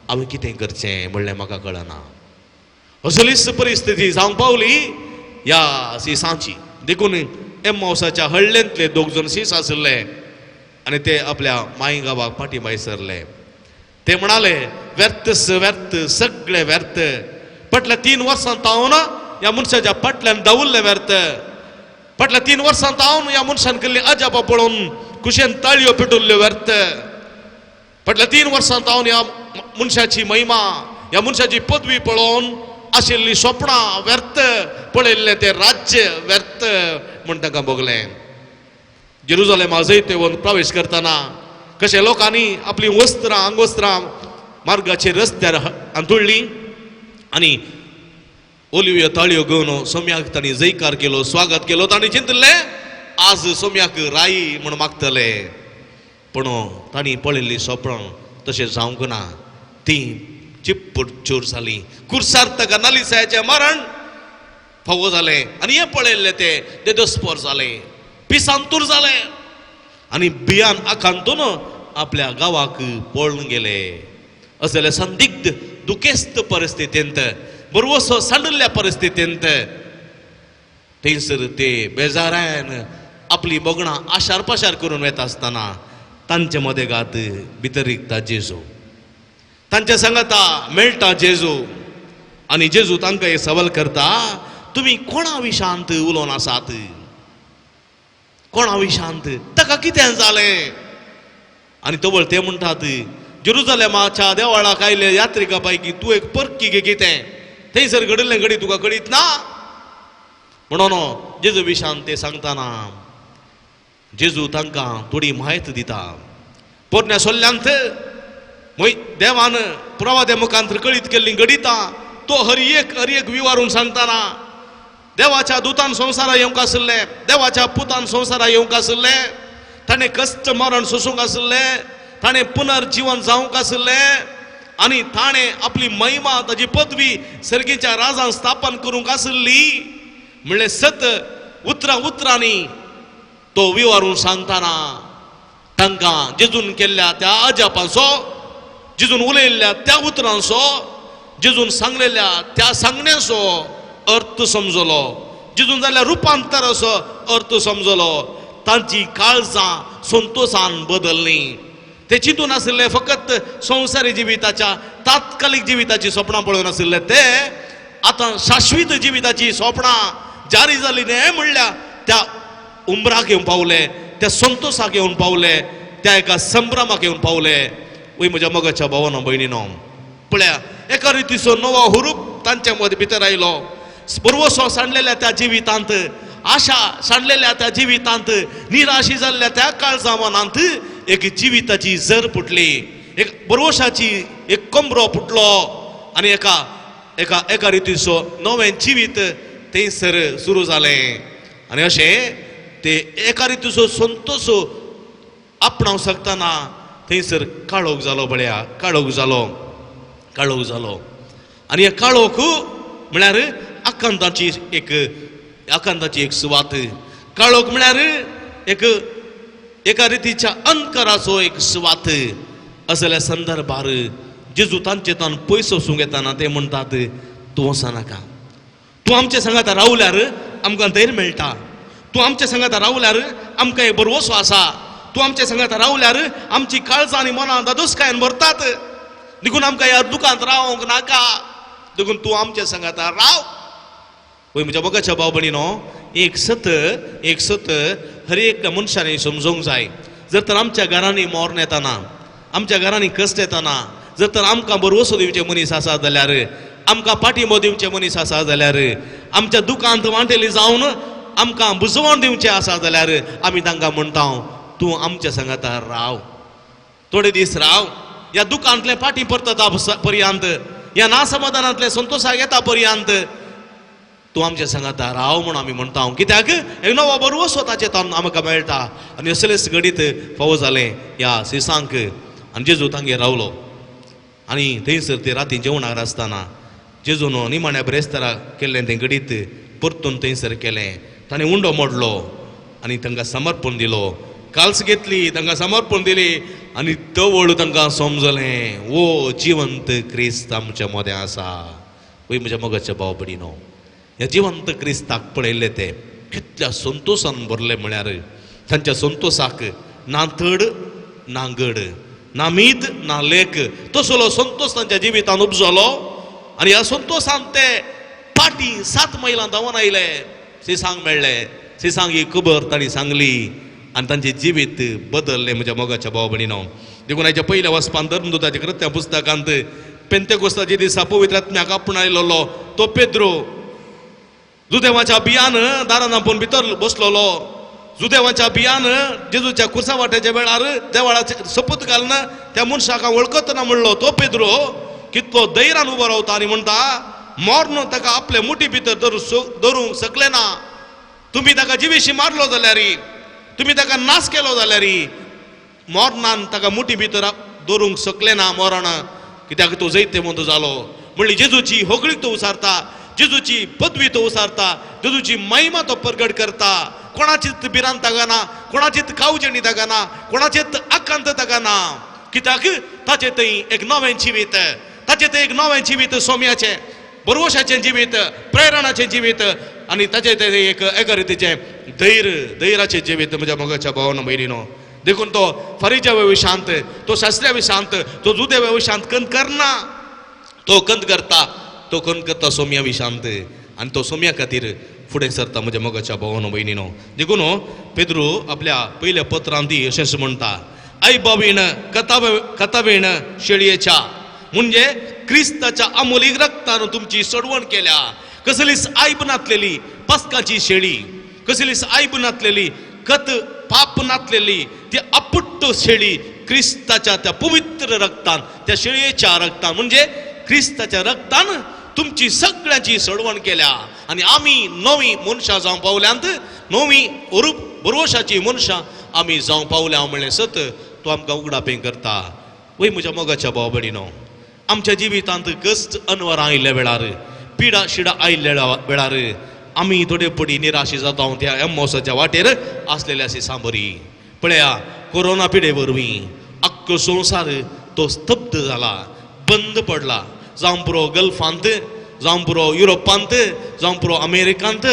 हांवें कितें करचें म्हणलें म्हाका कळना. असलीच परिस्थिती जावंक पावली ह्या सिसांची. देखून एम्मावसाच्या हळ्ळेंतले दोग जण सीस आशिल्ले आनी ते आपल्या माई गांवाक फाटीं भायर सरले. ते म्हणाले, व्यर्थ व्यर्थ, सगळे व्यर्थ. फाटल्या 3 वर्सां तावन ह्या मनशाच्या फाटल्यान धांवल्ले व्यर्थ. फाटल्या 3 वर्सां तावन ह्या मनशान केल्ली अजापां पळोवन कुशेन ताळयो पेटुल्ल्यो व्यर्थ. फाटल्या 3 वर्सां तावन ह्या मनशाची महिमा, ह्या मनशाची पदवी पळोवन आशिल्ली सोपणां व्यर्थ, पळयल्लें तें राज्य व्यर्थ म्हूण तांकां भोगलें. जेरुजलेमा जैतेवन प्रवेश करतना कशें लोकांनी आपलीं वस्त्रां आंगवस्त्रां मार्गाचेर रस्त्यार अंतुळ्ळीं आनी ओलिव्यो ताळयो घेवन सोम्याक तांणी जयकार केलो, स्वागत केलो. तांणी चिंतलें आज सोम्याक राई म्हूण मागतले, पूण तांणी पळयल्लीं सोपणां तशें जावंक ना, तीं चिप्पट चूर जालीं. कुर्सार ताका नालिसायाचें मरण फावो जालें आनी हें पळयल्लें ते देदस्पोर जालें, पिसांतूर जालें आनी भियान आकांतून आपल्या गांवाक पळून गेले. असले संदिग्ध दुखेस्त परिस्थितींत, बरवसो सांडिल्ल्या परिस्थितींत थंयसर ते बेजारान आपली भोगणां आशार पाशार करून वता आसतना तांचे मदें गात भितर रिगता जेजू, तांच्या सांगाता मेळटा जेजू आनी जेजू तांकां एक सवाल करता, तुमी कोणा विशांत उलोवन आसात? कोणा विशांत? ताका कितें जालें? आनी तवळ ते म्हणटात, जेरुजलेमाच्या देवळाक आयले यात्रिका पैकी तूं एक परकी गे कितें? थंयसर घडिल्लें घडी तुका कळीत ना? म्हणून जेजू विशांत ते सांगतना जेजू तांकां थोडी म्हायत दिता. पोरण्या सोल्ल्यांत देवान प्रवाद्या मुखांत कळीत केल्लीं घडितां तो हर एक विवारून सांगतना देवाच्या दुतान संवसारा येवंक आशिल्लें, देवाच्या पुतान संवसारा येवंक आशिल्लें, ताणें कश्ट मरण सोसूंक आशिल्लें, ताणें पुनर्जिवन जावंक आशिल्लें आनी ताणें आपली महिमा ताजी पदवी सर्गीच्या राजान स्थापन करूंक आशिल्ली म्हणलें सत उतरां उतरांनी तो विवारून सांगतना तांकां जेजून केल्ल्या त्या अजापांचो, जेजून उलयल्ल्या त्या उतरांचो, जेजून सांगलेल्या त्या सांगण्याचो अर्थ समजलो, जेजून जाल्ल्या रुपांतराचो अर्थ समजलो. तांची काळजां संतोशान बदललीं. ते चिंतून आशिल्ले फकत संवसारी जिविताच्या तात्कालीक जिविताची सपनां पळोवन आशिल्ले, ते आतां शाश्वीत जिविताची सपनां जारी जाली न्हय म्हणल्यार त्या उमराक येवन पावले, त्या संतोशाक येवन पावले, त्या एका संभ्रमाक येवन पावले. वय म्हज्या मोगाच्या भावानो भयणीनो, पळया एका रितीचो नवो हुरूप तांच्या मदें भितर आयलो. बरवसो सांडलेल्या त्या जिवितांत, आशा सांडलेल्या त्या जिवितांत, निराशी जाल्ल्या त्या काळजा मनांत एक जिविताची जर फुटली, एक बरवशाची एक कमरो फुटलो आनी एका एका एका रितीचो नवें जिवीत थंयसर सुरू जालें. आनी अशें ते एका रितीचो संतोश आपणावंक शकतना थंयसर काळोख जालो. पळया काळोख जालो, काळोख जालो आनी हे काळोख म्हळ्यार आकांताची एक, आकांताची एक सुवात. काळोख म्हळ्यार एक एका रितीच्या अंधकाराचो एक सुवात. असल्या संदर्भार जेजू तांचे तान पयस वचूंक येताना ते म्हणटात, तूं वचनाका, तूं आमच्या सांगाता रावल्यार आमकां धैर्य मेळटा, तूं आमच्या सांगाता रावल्यार आमकां एक भरवसो आसा, तूं आमच्या सांगाता रावल्यार आमची काळजां आनी मनां दादोसकायेन भरतात, देखून आमकां ह्या दुकांत रावंक नाका, देखून तूं आमच्या सांगाता राव. वय म्हज्या मोगाच्या भाव भयणीनो, एक सत, एक सत हर एक मनशांनी समजूंक जाय. जर तर आमच्या घरांनी मरण येताना, आमच्या घरांनी कश्ट येताना, जर तर आमकां भरवसो दिवचे मनीस आसा जाल्यार, आमकां पाठिंबो दिवचे मनीस आसा जाल्यार, आमच्या दुकांत वांटेली जावन आमकां बुजवण दिवचें आसा जाल्यार, आमी तांकां म्हणटा, तूं आमच्या सांगाता राव, थोडे दीस राव, ह्या दुकांतलें फाटीं परतता पर्यंत, ह्या नासमाधानांतलें संतोशाक येता पर्यंत तूं आमच्या सांगाता राव म्हूण आमी म्हणटा. कित्याक एक नवो भरवसो ताचे तान आमकां मेळटा. आनी असलेंच घडीत फावो जालें ह्या सिसांक. आनी जेजू तांगेर रावलो आनी थंयसर ते राती जेवणाक आसतना जेजून निमाण्या ब्रेस्तारा केल्लें तें घडीत परतून थंयसर केलें. ताणें उंडो मोडलो आनी तांकां समर्पण दिलो, काल्स घेतली, तांकां समर्पण दिली आनी तवळ तांकां समजलें, ओ जिवंत क्रिस्त आमच्या मदें आसा. वय म्हज्या मोगाच्या भाव भयणीनो, ह्या जिवंत क्रिस्ताक पळयल्ले ते कितल्या संतोशान भरले म्हळ्यार तांच्या संतोशाक ना थड ना गड, ना मीत ना लेख, तसलो संतोश तांच्या जिवितान उपजलो. आनी ह्या संतोशान ते फाटीं 7 मैलां धांवन आयले, सिसांक मेळ्ळे, सिसांक ही खबर तांणी सांगली आनी तांचें जिवीत बदललें. म्हज्या मोगाच्या भाव भयणीनो, देखून आयच्या पयल्या वचपान धर्मदूताच्या कृत्या पुस्तकांत पेंतेकोस्ताच्या दिसा पवित्र आत्म्याक आपणायलेलो तो पेद्रो जुदेवाच्या बियान दारान आपोवन भितर बसलेलो. जुदेवाच्या बियान जेजूच्या कुर्सा वाट्याच्या वेळार देवाळाचे सपूत घालून त्या मनशाक वळखतना म्हणलो तो पेद्रो कितलो धैर्यान उबो रावता आनी म्हणटा, मर्ण ताका आपले मुठी भितर धरूंक शकले ना, तुमी ताका जिविशी मारलो जाल्यार, तुमी ताका नाश केलो जाल्यार, मरणान ताका मुठी भितर धरूंक शकले ना मरण, कित्याक तो जैतेवंत जालो. म्हणली जेजूची होगळीक तो उसारता, जेजूची पदवी तो उसारता, जेजूची महिमा तो परगट करता. कोणाचीच भिरांत ताका ना, कोणाचीच कावजेणी ताका ना, कोणाचीच आकांत ताका ना, कित्याक ताचे थंय एक नवें जिवीत, ताचे थंय एक नवें जिवीत, सोम्याचें, भरवशाचें जिवीत, प्रेरणाचें जिवीत आनी ताचे थंय एक एका रितीचें धैर्य, धैर्याचें जिवीत. म्हज्या मोगाच्या भावान भयणीनो, देखून तो फरिज्या विशांत, तो शास्त्र्या विशांत, तो जुदेवा विशांत कंत करना, तो कंत करता, तो कंत करता सोम्या विशांत आनी तो सोम्या खातीर फुडें सरता. म्हज्या मोगाच्या भावान भयणीनो, देखून पेद्रू आपल्या पयल्या पत्रांत अशेंच म्हणटा, आई बाबीण कथावीण शेळयेच्या म्हणजे क्रिस्ताच्या अमोलीक रक्तान तुमची सोडवण केल्या. कसलीच आयब नातलेली पस्काची शेळी, कसलीच आयब नातलेली, कत पाप नातलेली ती अपुट्ट शेळी क्रिस्ताच्या त्या पवित्र रक्तान, त्या शेळयेच्या रक्तान म्हणजे क्रिस्ताच्या रक्तान तुमची सगळ्यांची सोडवण केल्या. आनी आमी नवी मनशां जावंक पावल्यांत, नवी बरोवशाची मनशां आमी जावंक पावल्या म्हणलें सत तो आमकां उगडापें करता. वय म्हज्या मोगाच्या भाव भयणीनो, आमच्या जिवितांत कश्ट अनवरां आयिल्ल्या वेळार, पिडा शिडा आयिल्ल्या वेळार आमी थोडे पडी निराशी जाता त्या एमोसाच्या वाटेर आसलेल्या सांबरी. पळया, कोरोना पिडे वरवीं आख्खो संवसार तो स्तब्ध जाला, बंद पडला. जावं पुरो गल्फांत, जावं पुरो युरोपांत, जावं पुरो अमेरिकांत,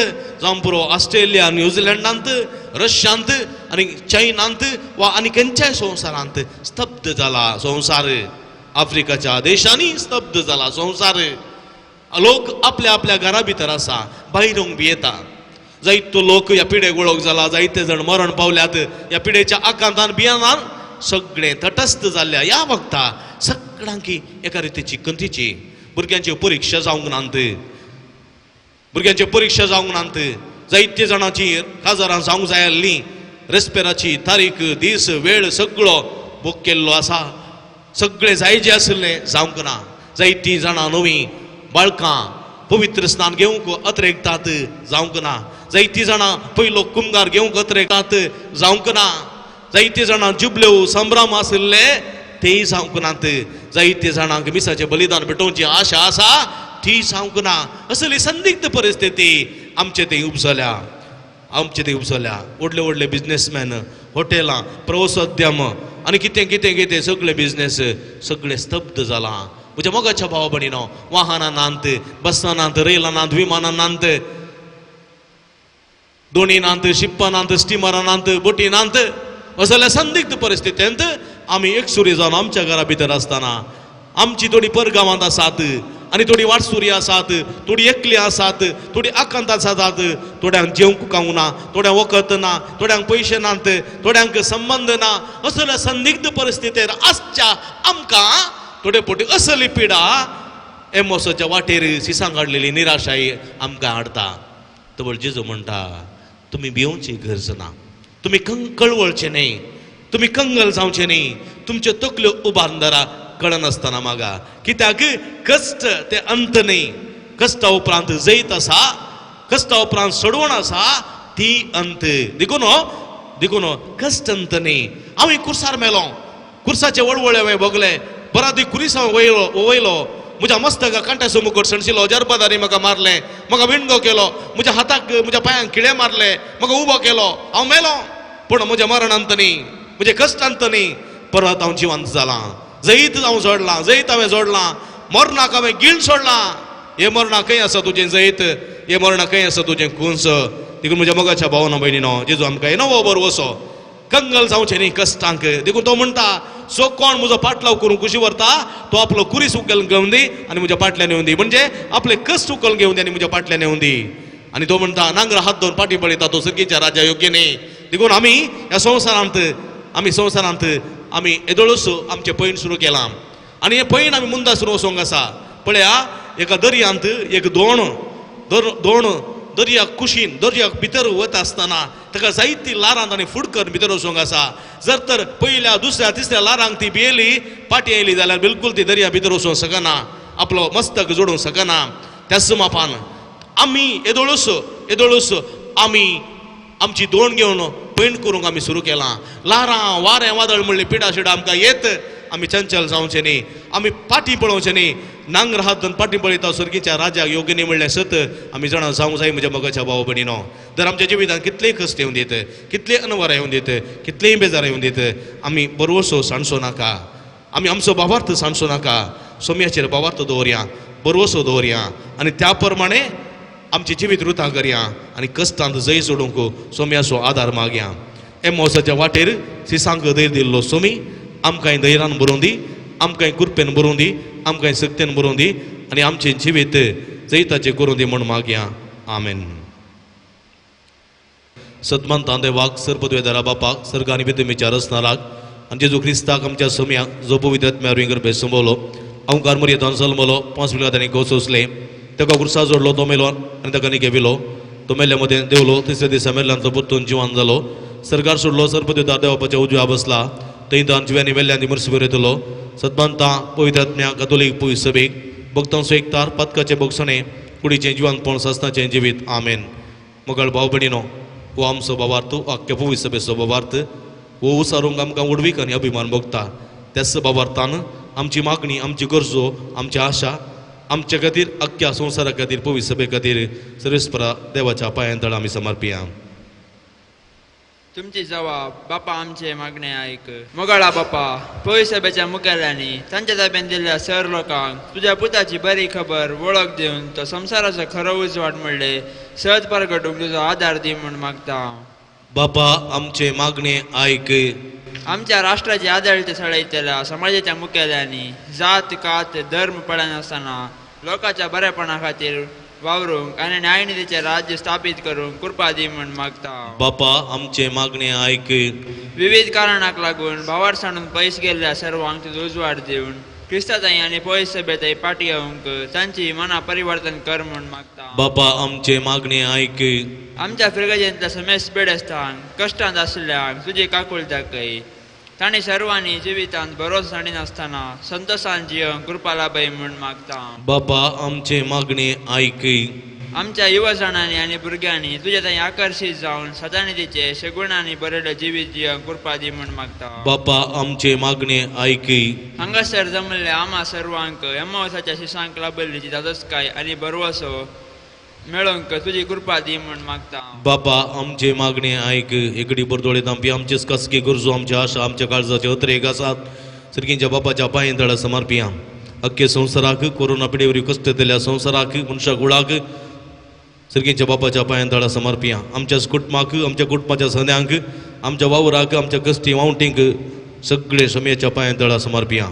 जावं पुरो ऑस्ट्रेलिया, न्यूझिलंडांत, रशियांत आनी चायनांत वा आनी खंयच्याय संवसारांत स्तब्ध जाला संवसार. आफ्रिकाच्या देशांनी स्तब्ध जाला संवसार. लोक आपल्या आपल्या घरा भितर आसा, भायर येवंक भियेता. जायतो लोक ह्या पिडेक वळख जाला, जायते जाण मरण पावल्यात ह्या पिडेच्या आकांतान भियानान सगळें तटस्थ जाल्ल्या ह्या वखता सगळ्यांकी एका रितीची कंतीची. भुरग्यांच्यो परिक्षा जावंक नात, भुरग्यांच्यो परिक्षा जावंक नात, जायते जाणांची काजारां जावंक जाय आसलीं, रेस्पेराची तारीख, दीस, वेळ सगळो बूक केल्लो आसा, सगळें जाय जें आशिल्लें जावंक ना. जायतीं जाणां नवीं बाळकां पवित्र स्नान घेवंक अत्रेकतात, जावंक ना. जायतीं जाणां पयलो कुमगार घेवंक अत्रेकतात, जावंक ना. जायतीं जाणां जुबल्यो संभ्रम आशिल्ले तेय जावंक नात. जायते जाणांक मिसाचें बलिदान भेटोवची आशा आसा, ती सांगूंक ना. असली संदिग्ध परिस्थिती आमचे थंय उपजल्या, आमचे थंय उपजल्या. व्हडले व्हडले बिजनेसमॅन, हॉटेलां, प्रवासोद्यम आनी कितें कितें कितें सगळे बिजनेस सगळे स्तब्ध जालां. म्हज्या मोगाच्या भावा भयणीनो, वाहनां नात, बसां नात, रेलां नात, विमानां नात, दोणी नात, शिप्पां नात, स्टिमरां नात, बोटी नात. असल्या संदिग्ध परिस्थितींत आमी एकसुरी जावन आमच्या घरा भितर आसतना आमची थोडी परगांवांत आसात आनी थोडी वाटसुरी आसात, थोडी एकली आसात, थोडी आकांत आसात, थोड्यांक जेवंक खावंक ना, थोड्यांक वखद ना, थोड्यांक पयशे नात, थोड्यांक संबंद ना. असल्या संदिग्ध परिस्थितीर आसच्या आमकां थोडे फावटी असली पिडा एमोसाच्या वाटेर सिसांक हाडलेली निराशाय आमकां हाडटा. तबळ जेजू म्हणटा, तुमी भिवची गरज ना, तुमी कळवळचे न्हय, तुमी कंगल जावचे न्हय, तुमच्यो तकल्यो उबारून धरा कळनासतना मागा. कित्याक कश्ट ते अंत न्हय, कश्टा उपरांत जैत आसा, कश्टा उपरांत सोडवण आसा, ती अंत. देखून देखून कश्ट अंत न्हय. हांव कुर्सार मेलो, कुर्साचे वळवळे हांवें भोगले, बरादी कुरीस हांव वयलो, म्हज्या मस्तका कांट्याचो मुकुट सणशिलो, जरबादारी म्हाका मारलें, म्हाका विणगो केलो, म्हज्या हाताक म्हज्या पांयांक खिळे मारले, म्हाका उबो केलो, हांव मेलो. पूण म्हज्या मरणांत न्ही, म्हज्या कश्टांत न्ही, परत हांव जिवंत जालां. जैत हांव जोडलां, जैत हांवें जोडलां, मरणाक हांवें गिळ सोडलां. हे मरणा खंय आसा तुजें जैत, हे मरणा खंय आसा तुजें कुंस. देखून म्हज्या मोगाच्या भावना भयणीनो, जेजू आमकां नवो बरो कंगल जावचें न्ही कश्टांक. देखून तो म्हणटा, सो कोण म्हजो पाटलाव करूंक खुशी व्हरता तो आपलो कुरीस उखल घेवन दी आनी म्हज्या पाटल्यान येवन दी, म्हणजे आपले कश्ट उखल घेवन दी आनी म्हज्या पाटल्यान येवन दी. आनी तो म्हणटा, नांगर हात धरून पाटी पळयता तो सर्गीच्या राजा योग्य न्ही. देखून आमी ह्या संवसारांत, आमी संवसारांत आमी येदोळूच आमचें पयण सुरू केलां आनी हें पयण आमी मुंदा सुरू वचोंक आसा. पळया, एका दर्यांत एक दोण दोण दर्या कुशीन दर्याक भितर वता आसतना ताका जायती ल्हारां ताणें फूड करून भितर वचोंक आसा. जर तर पयल्या दुसऱ्या तिसऱ्या ल्हारांक ती भियेली, पाटी आयली जाल्यार बिलकूल ती दर्या भितर वचोंक शकना, आपलो मस्तक जोडूंक शकना. त्याच मापान आमी येदोळूच येदोळूच आमी आमची दोण घेवन पयण करूंक आमी सुरू केलां. ल्हारां वारें वादळ म्हणली पिडा शिडा आमकां येत, आमी चंचल जावचें न्ही, आमी पाटी पळोवचें न्ही. नांगर हात धरून पाटी पळयता सर्गीच्या राजाक योग्य न्ही म्हणलें सत आमी जाणा जावंक जाय. म्हज्या मोगाच्या भाव भयणीनो, जर आमच्या जिवितांत कितलेय कश्ट येवन दित, कितलेय अनवरां येवन दित, कितलेय बेजार येवन दित, आमी बरवसो सांडसो नाका, आमी आमचो भावार्थ सांडसो नाका. सोम्याचेर भावार्थ दवरया, बरवसो दवरया आनी त्या प्रमाणे आमची जिवीत रुतां करया आनी कश्टांत जय सोडूंक सोम्याचो आदार मागया. एमोसाच्या वाटेर सिसांक धैर्य दिल्लो सोमी आमकांय धैर्यान बरोवन दी, आमकांय कृपेन बरोवन दी, आमकांय शक्तेन बरोवन दी आनी आमचें जिवीत जैताचें करूं दी म्हूण मागया. आमेन. सदमंतां देवाक, सर्पद्वेदारा बापाक, सर्ग आनी पितुमीच्या रचणाराक आनी जेजू क्रिस्ताक आमच्या सोम्याक, जो पवित्र आत्म्या वरवीं गर्भे संबवलो, अंकार मरयेंत जल्मलो, 5 मिनटां ताणें सोंसलें, ताका कुर्सा जोडलो, तो मेलो आनी ताका निकेविलो, तो मेल्ल्या मदें देवलो, तिसऱ्या दिसा मेल्ल्यांतलो परतून जिवान जालो, सरकार सोडलो, सर्पद्वेदार देवापाच्या उजव्या बसला, थंय तान जिव्यांनी मेल्ल्यांनी मरसुबेर येतलो. सदमंतां पवित्र आत्म्या कथोलीक पवित्र सभेक, भक्तांचो एकतार, पातकाचें भोगसणें, कुडीचें जिवानपण, सासणाचें जिवीत. आमेन. मोगाळ भाव भयणीनो, हो आमचो भावार्थ, आख्या पवित्र सभेचो भावार्थ, हो उसारूंक आमकां व्हडवीक आनी अभिमान भोगता. त्याच भावार्थान आमची मागणी, आमची गरजो, आमची आशा आमच्या खातीर, आख्या संवसारा खातीर, पवित्र सभे खातीर सर्वेस्परा देवाच्या पांयां तळा आमी समर्पिया. तुमची जवाब बापा आमचे मागणे आयक. मोगाळा बापा, पवित्र सभेच्या मुखेल्यांनी तांच्या ताब्यान दिल्ल्या सर लोकांक तुज्या पुताची बरी खबर वळख दिवन तो संवसाराचो खरो उजवाड म्हणले सहज परगटूंक तुजो आदार दी म्हूण मागता. बापा आमचे मागणे आयक. आमच्या राष्ट्राचे आदळते सळयतल्या समाजाच्या मुखेल्यांनी जात कात धर्म पळयनासतना लोकांच्या बरेपणा खातीर वावरूंक आनी न्यायनिधीचें राज्य स्थापीत करूंक कृपा दी म्हूण मागता. बापा आमचे मागणे आयक. विविध कारणाक लागून भावार सांडून पयस गेल्ल्या सर्वांक तुजो उजवाड दिवन क्रिस्ताताई आनी पयस सभेताई पाटी येवंक तांची मनां परिवर्तन कर म्हूण मागता. बापा आमचे मागणे आयक. आमच्या फिर्गजेंतल्या समेस्त पिडेस्तांक कश्टांत आशिल्ल्यांक तुजी काकूळ दाखय, तांणी सर्वांनी जिवितांत भरोस सांडिनासतना संतोशान जियोंक कृपा लाभय म्हूण मागता. बापा आमचे मागणे आयक. आमच्या युवजाणांनी आनी भुरग्यांनी तुज्या थंय आकर्शीत जावन सदानिधीचे शेगुणांनी बरयल्ले जिवीत जियेवंक कृपा दी म्हूण मागता. बापा आमचे मागणे आयकी. हांगासर जमल्ले आमा सर्वांक एमावसाच्या शिसांक लाभल्लीची धादोसकाय आनी भरवसो मेळोवंक तुजी कृपा दी म्हूण मागता. बापा आमचे मागणे आयक. एकडे बरदोळे तांपी आमचेच कसकी गरजो आमच्या आशा आमच्या काळजाचे अत्रेक आसात सर्गींच्या बापाच्या पांय तळा समर्पिया. अख्खे संवसाराक कोरोना पिडेवरी कश्ट दिल्या संवसाराक मनशा गुळाक सर्गींच्या बापाच्या पांयां तळा समर्पिया. आमच्या कुटुंबाक आमच्या कुटुंबाच्या सन्यांक आमच्या वावराक आमच्या कश्टी वावटींक सगळे समयाच्या पांयां तळा समर्पिया.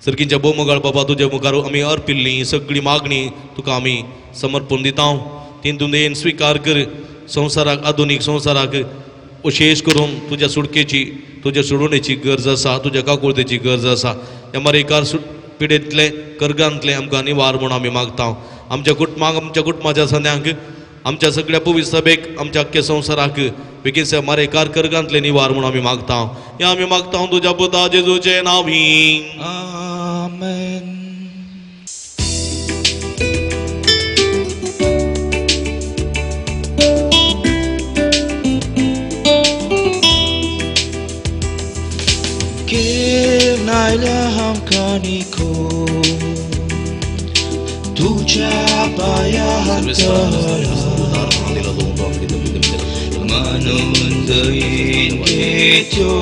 सर्गींच्या भोवमोगाळ बाबा तुज्या मुखार आमी अर्पिल्ली सगळी मागणी तुका आमी समर्पण दिता. तितून येन स्विकार कर. संवसाराक आधुनीक संवसाराक विशेश करून तुज्या सुटकेची तुज्या सोडवणेची गरज आसा, तुज्या काकुळतेची गरज आसा. ह्या मारेकार पिडेंतले कर्गांतले आमकां निवार म्हूण आमी मागता. आमच्या कुटुंबाक आमच्या कुटुंबाच्या सन्यांक आमच्या सगळ्या पवित्र सभेक आमच्या अख्ख्या संवसाराक बेगीन मारेकार कर्गांतले निवार म्हूण आमी मागता. ह्या आमी मागता तुज्या पुता जेजूचे नांवी. आमेन. तुझ्या पाया म्हणून दयेन घेत्यो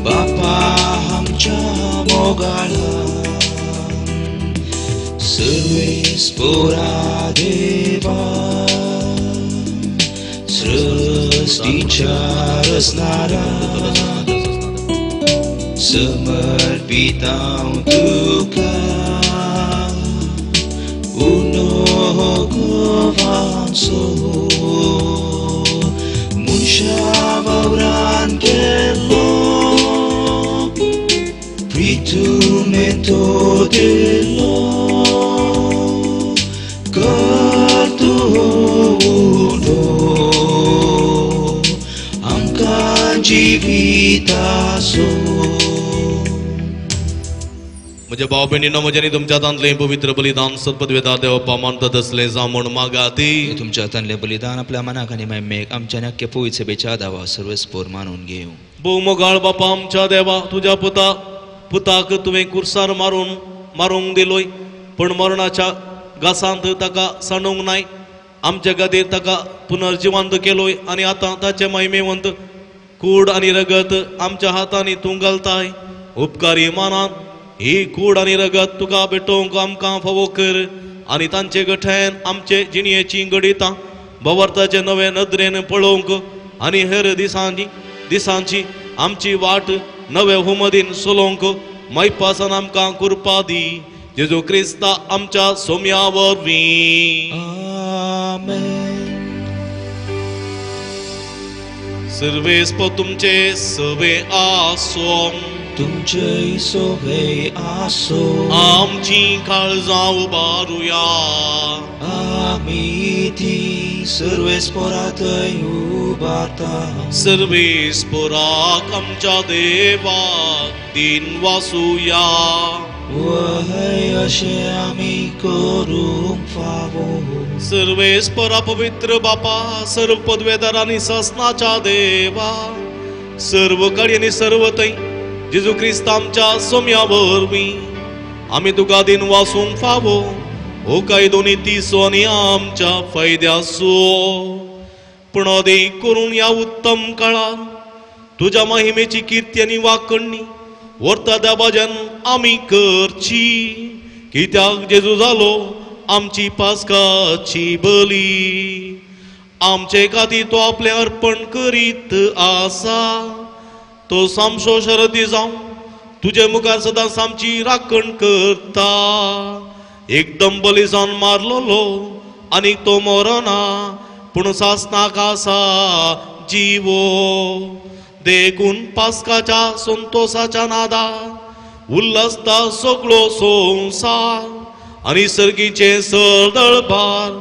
बापा आमच्या मोगाळा सर्वेस पोरा देवा सृष्टीच्या रचणारा समर्पितां तुका उनो मनशा वावरान केलो प्रितुमेंतो दिलो करतो उनो आमकां जिविताचो. म्हज्या भाव भयणीनो म्हज्यानी तुमच्या हातांतलें पवित्र बलिदान सत्पदवेदा देवपा मानतात असलें जावं म्हूण मागाती. तुमच्या हातांतलें बलिदान आपल्या मनाक आनी महिमेक आमच्या अख्ख्या पवित्र सभेच्या दावा सर्वेस्पोर मानून घेवं. भोवमोगाळ बापा आमच्या देवा तुज्या पुताक तुवें कुर्सार मारूंक दिलोय पूण मरणाच्या घासांत ताका सांडूंक नाय. आमच्या खातीर ताका पुनर्जिवंत केलोय आनी आतां ताचें महिमेवंत कूड आनी रगत आमच्या हातांनी तूं घालताय. उपकारी मानात ही कूड आनी रगत तुका भेटोवंक आमकां फावो कर आनी तांचे गठ्यान आमचे जिणयेची घडितां भवर्ताचे नवे नदरेन पळोवंक आनी हेर दिसांची आमची वाट नवे हुमदीन चलोवंक मैपासान आमकां कृपा दी. जेजू क्रिस्ता आमच्या सोम्या वरवीं. आमेन. सर्वेस्प तुमचे सवे आसो तुमचे सोबे आसो. आमची काळजां उबारुया. आमी ती सर्वेस्पोरातय उबारता. सर्वेस्पोराक आमच्या देवाक दिन वासुया. वहय अशें आमी करूंक फावो. सर्वेस्पोरा पवित्र बापा सर्व पदवेदार आनी सासनाच्या देवा सर्व काळी आनी सर्व थंय जेजू क्रिस्त आमच्या सोम्या वरवीं आमी तुका दिन वासूंक फावो हो कायदो नीतीचो आनी आमच्या फायद्याचो. पूण अदेक करून ह्या उत्तम काळार तुज्या महिमेची किर्ती आनी वाकणणी व्हरता त्या भजन आमी करची. कित्याक जेजू जालो आमची पास्काची बली आमचे खातीर तो आपलें अर्पण करीत आसा. तो सामसो शरदी जावं तुजे मुखार सदांच आमची राखण करता. एकदम बली जावन मारलोलो आनी तो मरना पूण सासनाक आसा जिवो. देखून पास्काच्या संतोसाच्या नादा उल्हासता सगळो संवसार आनी सर्गीचे सरदळबार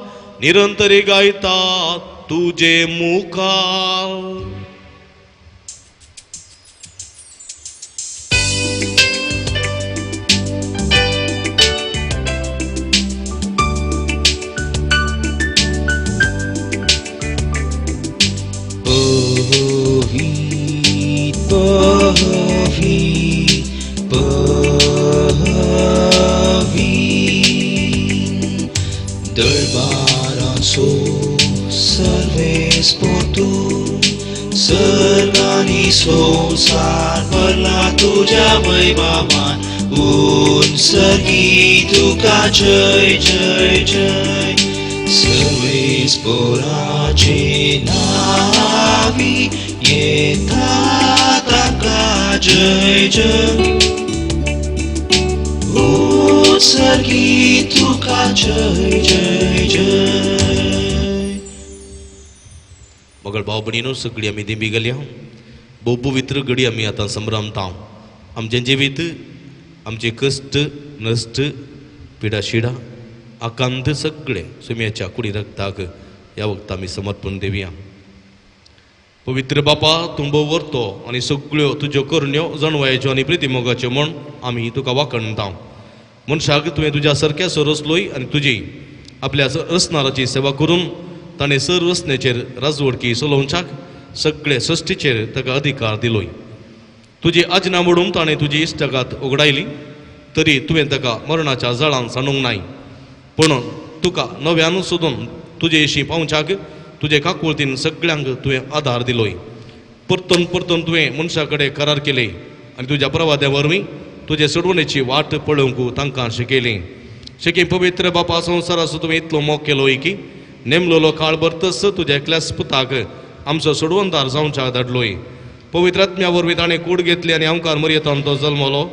निरंतरी गायता तुजे मुखार. पवीत पवीत पवीत दरबाराचो सर्वेस्पोर तूं सर्ग आनी संवसार भरला तुज्या वैभवान उंचगी तुका जय जय जय सर्वेस्पोराचे नावी येता ताका जय जय उंचगी तुका जय जय जय. मगळ भाव भयणीनो सगळी आमी दिंबी गेल्या भोव पवित्र घडी आमी आतां संभ्रमता. आमचें जिवीत आमचे कश्ट नश्ट पिडा शिडा आकांत सगळे सुम्याच्या कुडी रक्ताक ह्या वखता आमी समर्पण दिवया. पवित्र बापा तूं भोव व्हरतो आनी सगळ्यो तुज्यो करण्यो जाणवायेच्यो आनी प्रितीमोगाच्यो म्हूण आमी तुका वाखणता. मनशाक तुवें तुज्या सारक्या रचलोय आनी तुजी आपल्या रचणाराची सेवा करून ताणें सर रचनेचेर राजवडकी चलोवच्याक सगळे सृश्टीचेर ताका अधिकार दिलोय. तुजी आज्ञा मोडून ताणें तुजी इश्टागात उगडायली तरी तुवें ताका मरणाच्या जळान सांडूंक नाय, पूण तुका नव्यान सोदून तुजे विशीं पावच्याक तुजे काकुळतीन सगळ्यांक तुवें आदार दिलोय. परतून परतून तुवें मनशा कडेन करार केले आनी तुज्या प्रवाद्या वरवीं तुजे सोडवणेची वाट पळोवंक तांकां शिकयली. शिकी पवित्र बापा संवसाराचो तुवें इतलो मोग केलो की नेमलोलो काळ भरतच तुज्या एकल्याच पुताक आमचो सोडवणदार जावच्याक धाडलोय. पवित्र आत्म्या वरवीं ताणें कूड घेतली आनी आमकां मरयेतान तो जल्मलो.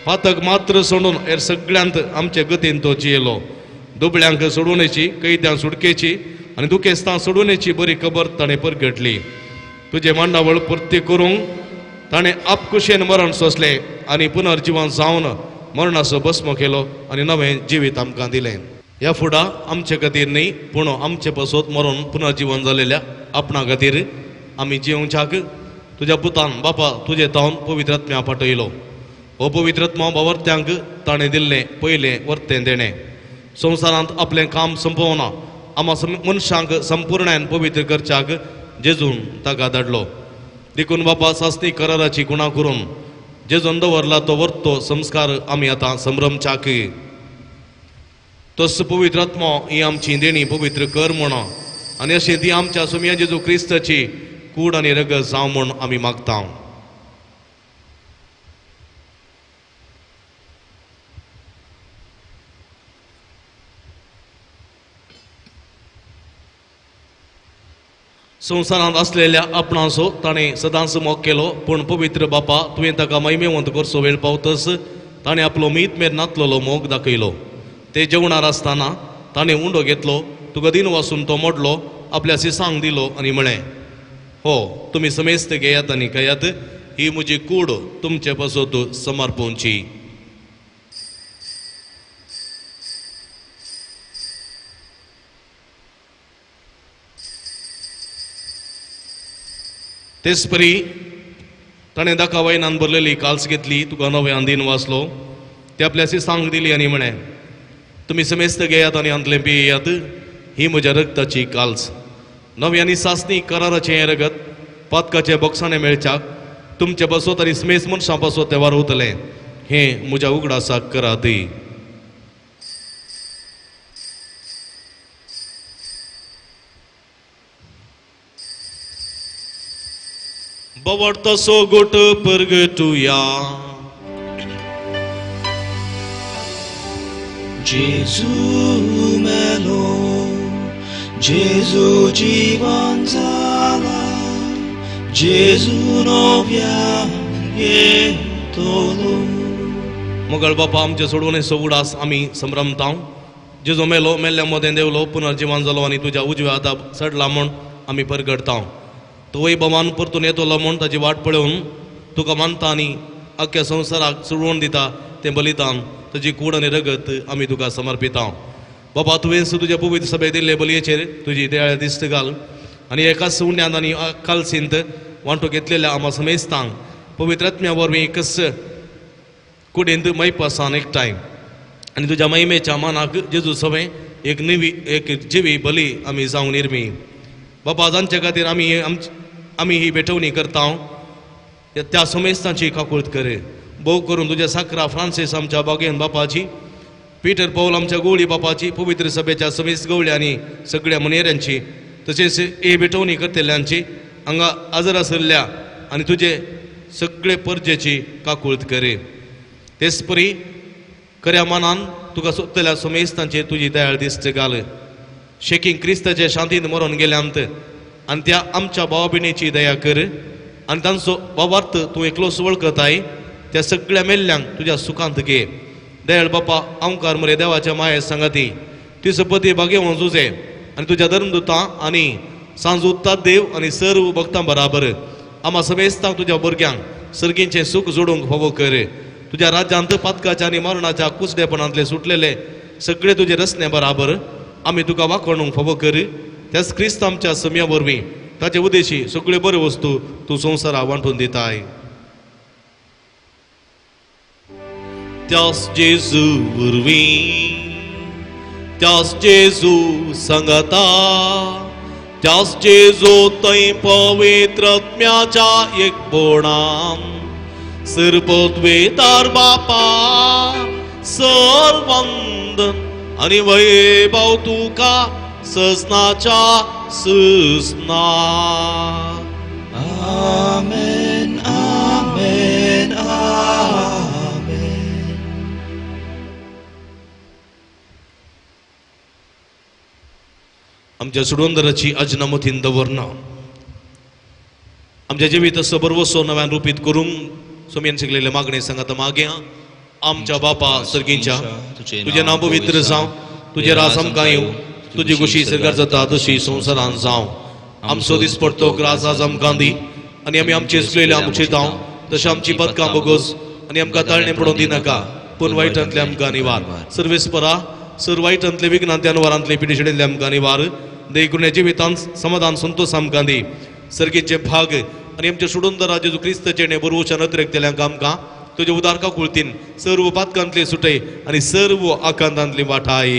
पातक मात्र सोडून हेर सगळ्यांत आमचे गतीन तो जियेलो. दुबळ्यांक सोडवणेची, कैद्यांक सुटकेची आनी दुखेस्तां सोडवणेची बरी खबर ताणें परगटली. तुजें मांडावळ पुर्ती करूंक ताणें आपकुशेन मरण सोंसलें आनी पुनर्जिवन जावन मरणाचो भस्म केलो आनी नवें जिवीत आमकां दिलें. ह्या फुडा आमचे खातीर न्ही पूण आमचे पासत मरून पुनर्जिवन जालेल्या आपणा खातीर आमी जिवच्याक तुज्या पुतान बापा तुजे तावन पवित्र आत्म्या पाठयलो. हो पवित्र आत्मा बावर्त्यांक ताणें दिल्लें पयलें वर्तें देणें. संवसारांत आपलें काम संपोवना आमा मनशांक संपुर्णान पवित्र करच्याक जेजून ताका धाडलो. देखून बापा सासणी कराराची गुणा करून जेजून दवरला तो वर्तो संस्कार आमी आतां संभ्रमच्याक. तस पवित्र आत्मो ही आमची देणी पवित्र कर म्हण आनी अशें ती आमच्या सुमया जेजू क्रिस्ताची कूड आनी रगत जावं म्हूण आमी मागता. संवसारांत आसलेल्या आपणाचो ताणें सदांच मोग केलो, पूण पवित्र बापा तुवें ताका महिमेवंत करचो वेळ पावतच ताणें आपलो मीत मेर नातलेलो मोग दाखयलो. ते जेवणार आसतना ताणें उंडो घेतलो, तुका दिन वासून तो मोडलो, आपल्या सिसांक दिलो आनी म्हळें, हो तुमी समेस्त घेयात आनी खायात, ही म्हजी कूड तुमचे पासत समर्पणची. तेच परी ताणें दाका वयनान भरलेली काल्स घेतली, तुका नव्यान दिन वाचलो, ते आपल्या सिसांक दिली आनी म्हळें, तुमी समेस्त घेयात आनी हांतलें पियेयात, ही म्हज्या रगताची काल्स, नवी आनी सासणी कराराचें हें रगत पातकाचे बोगसाणें मेळच्याक तुमचे पासत आनी समेस्त मनशां पासत तें वारवतलें, हें म्हज्या उगडासाक करात. बवडतो सोगोट परगटुया. जेजू मेलो, जेजू जीवन जाला, जेजू नव्यान येतलो. मोगल बापा आमचे सोडवणे सोगुडास आमी संभ्रमता. जेजू मेलो, मेल्ल्या मदें देवलो, पुनर्जिवन जालो आनी तुज्या उजव्या हाता चडला म्हूण आमी परगटता. तूंय भवान परतून येतलो म्हूण ताची वाट पळोवन तुका मानता आनी अख्ख्या संवसाराक सोडवण दिता तें बलिदान तुजी कूड आनी रगत आमी तुका समर्पिता. बाबा तुवें तुज्या पवित्र सभेक दिल्ले बलयेचेर तुजी दयाळ दिश्ट घाल आनी एकाच उण्यांत आनी कालसींत वांटो घेतलेल्या आमा समेस्तांक पवित्र आत्म्या वरवीं एकच कुडींत मैपासान एकठांय आनी तुज्या महिमेच्या मानाक जेजू सवें एक नवी एक जिवी बली आमी जावं निर्मी. बाबा जांचे खातीर आमी आमी ही भेटवणी करता त्या समेस्तांची काकूळत कर. भोव करून तुज्या साकरा फ्रांसीस आमच्या बागेन बापाची, पीटर पौल आमच्या गवळी बापाची, पवित्र सभेच्या समेस्त गवळी आनी सगळ्या मुनेऱ्यांची, तशेंच हे भेटवणी करतल्यांची, हांगा हजर आशिल्ल्या आनी तुजे सगळे परजेची काकूळत कर. तेच परी खऱ्या मनान तुका सोदतल्या समेस्तांचेर तुजी दयाळ दिश्ट घाल. शेकीं क्रिस्ताचे शांतीन मरोन गेल्यांत आनी त्या आमच्या भावा भयणीची दया कर आनी तांचो बाबार्थ तूं एकलोच वळखताय त्या सगळ्या मेल्ल्यांक तुज्या सुखांत घे. दयाळ बापा आमकार मरे देवाच्या माये सांगाती तुजो पती भागेवन तुजें आनी तुज्या धर्मदुतां आनी सांजूता देव आनी सर्व भक्तां बराबर आमा समेस्तांक तुज्या भुरग्यांक सर्गींचें सूख जोडूंक फावो कर. तुज्या राज्यांत पातकाच्या आनी मरणाच्या कुसडेपणांतले सुटलेले सगळे तुजे रचने बराबर आमी तुका वाखणूंक फावो कर. त्याच क्रिस्त आमच्या सम्या वरवीं ताचे उदेशी सगळ्यो बऱ्यो वस्तू तूं संवसारा वांटून दिताय. त्यास जेजू वरवीं, त्यास जेजू सांगता, त्यास जेजू थंय पवित्र आत्म्याच्या एकपणान सरपदवेदार बापा सर्वंदन आनी वैभव तुका सजनाच्या सजना. आमेन आमेन आमेन. आमच्या सुडवंदराची अजनामतीन दवरना आमच्या जिवीत असो बरवसो नव्यान रुपीत करूंक सोमयेन शिकलेले मागणे सांगात मागया. आमच्या बापा सर्गींच्या तुजें नांव पवित्र जावं, तुजें राज आमकां येवं, तुजी खुशी सरकार जाता तशी संवसारान जावं. आमचो दिसपडतो ग्रास आज आमकां दी आनी आमी आमचे चुकलेले आमचे जावं तशें आमची पदकां बगोस आनी आमकां ताळणें पडोवन दिनाका पूण वायटांतले आमकां निवार. सर्वेस्परा सर वायटांतले विघ्नांतले अनवारांतले पिडिशेंतले आमकां निवार. देखून जिवितांत समाधान संतोष आमकां दी. सर्गीचे भाग आनी आमच्या सोडून जेजू क्रिस्ताचें बरोवच्या नदरेक आमकां तुजे उदार काकुळतीन सर्व पातकांतले सुटय आनी सर्व आकांतांतली वाठाय.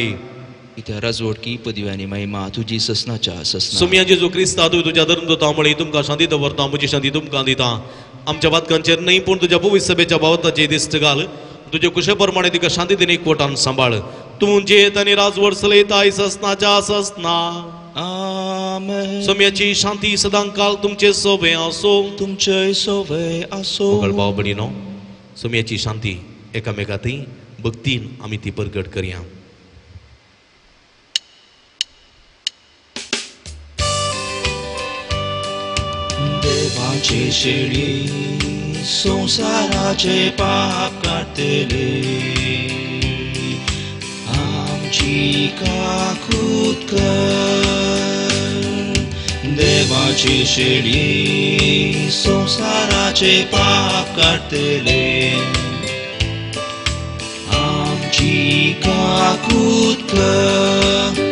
इत्या राजवटकी पदवी आनी महिमा तुजी ससनाच्या ससना. सोमया जेजू क्रिस्ता तुवें तुज्या धर्मदूता म्हळी तुमकां शांती दवरता, म्हजी शांती तुमकां दिता. आमच्या पातकांचेर न्हय पूण तुज्या पवित्र सभेच्या भावताचेर दिश्ट घाल. तुजे कुशे प्रमाणे तिका शांती दिनी एकवटान सांबाळ. तूं जेत आनी राजवट चलयताय ससनाच्या ससना. आमेन. सोम्याची शांती सदांकाल तुमचे सोवे आसो. तुमचे सोवे आसो. मोगल भाव भयणीनो, सोम्याची शांती एकामेकांत भक्तीन आमी ती परगट करया. देवाचे शेळी संवसाराचे पाप काडटले, आमची काकूत कर. देवाची शेळी संवसाराचे पाप काडटले, आमची काकूत कर.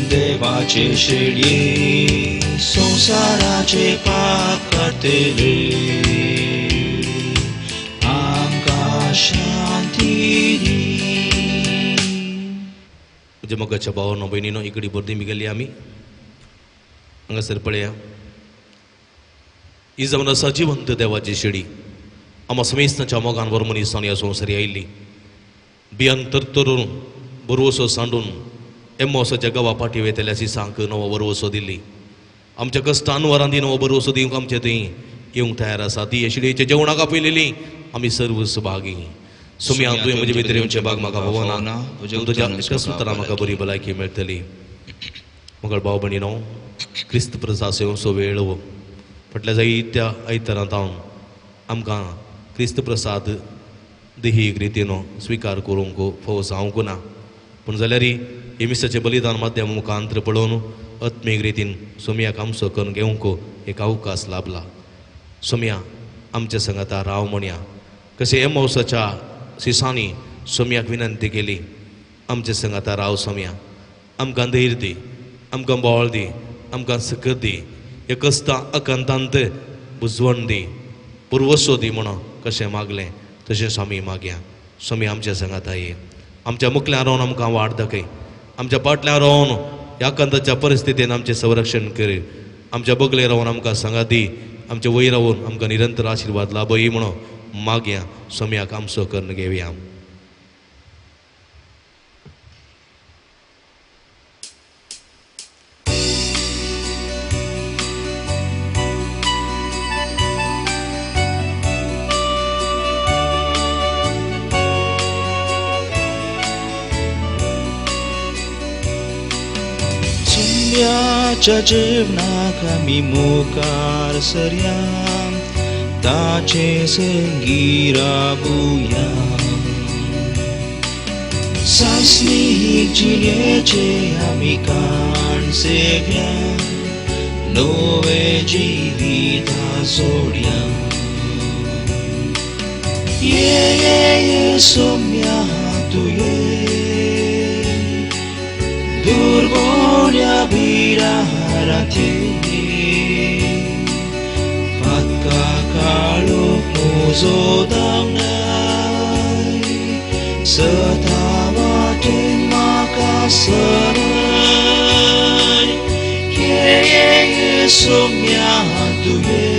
देवाचे शेळी संवसाराचे पाप काडटले, आमकां शांती दी. म्हज्या मोगाच्या भावानो भयणीनो, इकडी बर्दी गेली आमी हांगासर पळया. ही जावन आसा जिवंत देवाची शेळी. आमा समेस्तांच्या मोगान वर मनीसान ह्या संवसारी आयिल्ली. बियान तरतरून बरवसो सांडून एमोसाच्या गांवा पाटी वयतल्या सिसांक नवो बरवसो दिल्ली. आमच्या कश्टान वरां दी नवो बरवसो दिवंक आमचे थंय येवंक तयार आसा. ती ह्या शिडयेच्या जेवणाक आपयलेली आमी सर्व सभागी. सोमया तुवें म्हजे भितर येवचें भाग म्हाका फावना, तुज्या एका म्हाका बरी भलायकी मेळटली. मगळ भाव भयणीनो, क्रिस्त प्रसाद येवचो वेळ फाटल्या जायत्या आयतारांत हांव आमकां क्रिस्त प्रसाद देहीक रितीनो स्विकार करूंक फावो जावंक ना, पूण जाल्यार हे मिसाचें बलिदान माध्यम मुखांत्र पळोवन आत्मीक रितीन सोमयाक आमचो करून घेवंक एक अवकाश लाभला. सोमया आमच्या सांगाता राव म्हणया. कशें एमौसाच्या सिसांनी सोमयाक विनंती केली, आमच्या सांगाता राव सोमया, आमकां धैर्य दी, आमकां बोळ दी, आमकां सकत दी, हे कस्ता अकांतांत बुजवण दी, पुर्वसो दी म्हणून कशें मागलें तशें स्वामी मागया. स्वामी आमच्या सांगाता ये, आमच्या मुखल्यान रावन आमकां वाट दाखय, आमच्या फाटल्यान रावन ह्या आकांताच्या परिस्थितीन आमचें संरक्षण कर. आमच्या बगले रावन आमकां सांगाती, आमच्या वयर रावन आमकां निरंतर आशिर्वाद लाभय म्हणून मागया. सोम्याक आमचो करून घेवया. सुम्याच्या जेवणाक आमी मुखार सरया, ताचे संगी राबुया. सासणी जिणेचे आमी काण सेव्या, नवे जिविता सोडया. ये ये ये सोम्या तुये, दुर्गोण्या बिरारांते, पातका काळोख म्हजो दामनाय, सदा वाटेन म्हाका सरय. ये ये ये सोम्या तुये,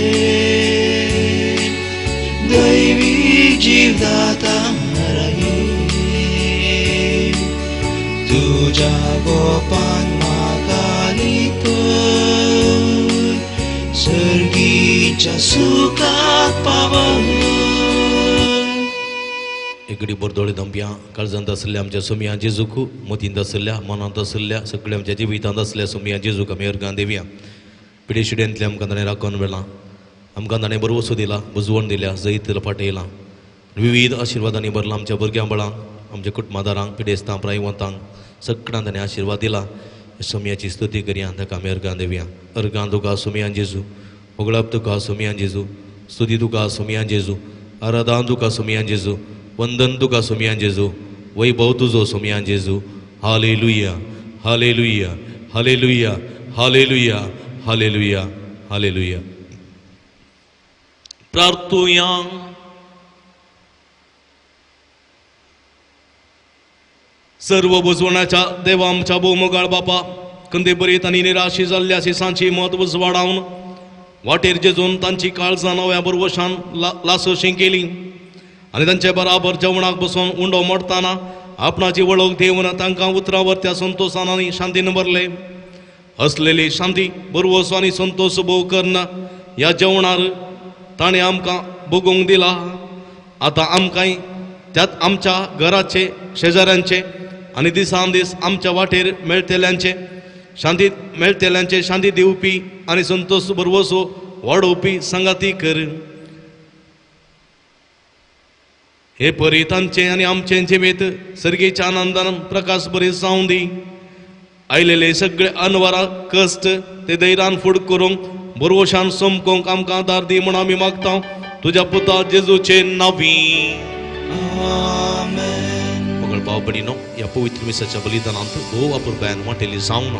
दैवी जीवदाता ये, तुज्या गोपान म्हाका लिपय, सर्गीच्या सुखाक पावय. एकडे बरदोळे दंपया काळजांत आशिल्ल्या आमच्या सोमया जेजूक, मतींत आशिल्ल्या, मनांत आशिल्ल्या, सगळ्या आमच्या जिवितांत आशिल्ल्या सोमया जेजूक आमी अर्गां दिवया. पिडे शिड्यांतले आमकां ताणें राखून व्हेलां, आमकां ताणें बरवसो दिला, बुजवण दिल्या, जैत पाठयलां, विविध आशिर्वादांनी भरला आमच्या भुरग्यां बळांक, आमच्या कुटुंबादारांक, पिडेस्तांक, प्रायवंतांक सगळ्यांक ताणें आशिर्वाद दिला. सोमयाची स्तुती करया, ताका आमी अर्गां दिवया. अर्गां तुका सोमया जेजू, होगळप तुका सोमया जेजू, स्तुती तुका सोमया जेजू, आराधना तुका सोमया जेजू, वंदन तुका सोमया जेजू, वैभव तुजो सोमया जेजू. Hallelujah, hallelujah, hallelujah, hallelujah, hallelujah, hallelujah. प्रार्थुया. सर्व बुजवण्याच्या देवा आमच्या भोवमोगाळ बापा, कंदे बरीत आनी निराशी जाल्ल्या सिसांची मत उजवाडावन वाटेर जेजून तांची काळजां नव्या बरवशान लासोशी केली आनी तांचे बराबर जेवणाक बसून उंडो मोडटाना आपणाची वळख दिवन तांकां उतरावर त्या संतोशान आनी शांतीन भरले. असलेली शांती, बरवसो आनी संतोश भोव करना ह्या जेवणार ताणें आमकां भोगूंक दिला. आतां आमकांय त्यात आमच्या घराचे, शेजाऱ्यांचे आनी दिसान दीस आमच्या वाटेर मेळटल्यांचे शांती मेळटल्यांचे शांती दिवपी आनी संतोश बरवसो वाडोवपी सांगाती कर. हे परी तांचे आनी आमचें जिवीत सर्गीच्या आनंदान प्रकाश बरी जावं दी. आयलेले सगळे अनवरा कश्ट ते धैर्यान फुड करूंक बरवशान समकोंक आमकां आदार दी म्हूण आमी मागता तुज्या पुता जेजूचे नांवी. आमेन. मगळ भाव भयणीनो, ह्या पवित्र मिसाच्या बलिदानांत भोव अपुरबायान वांटेली जावन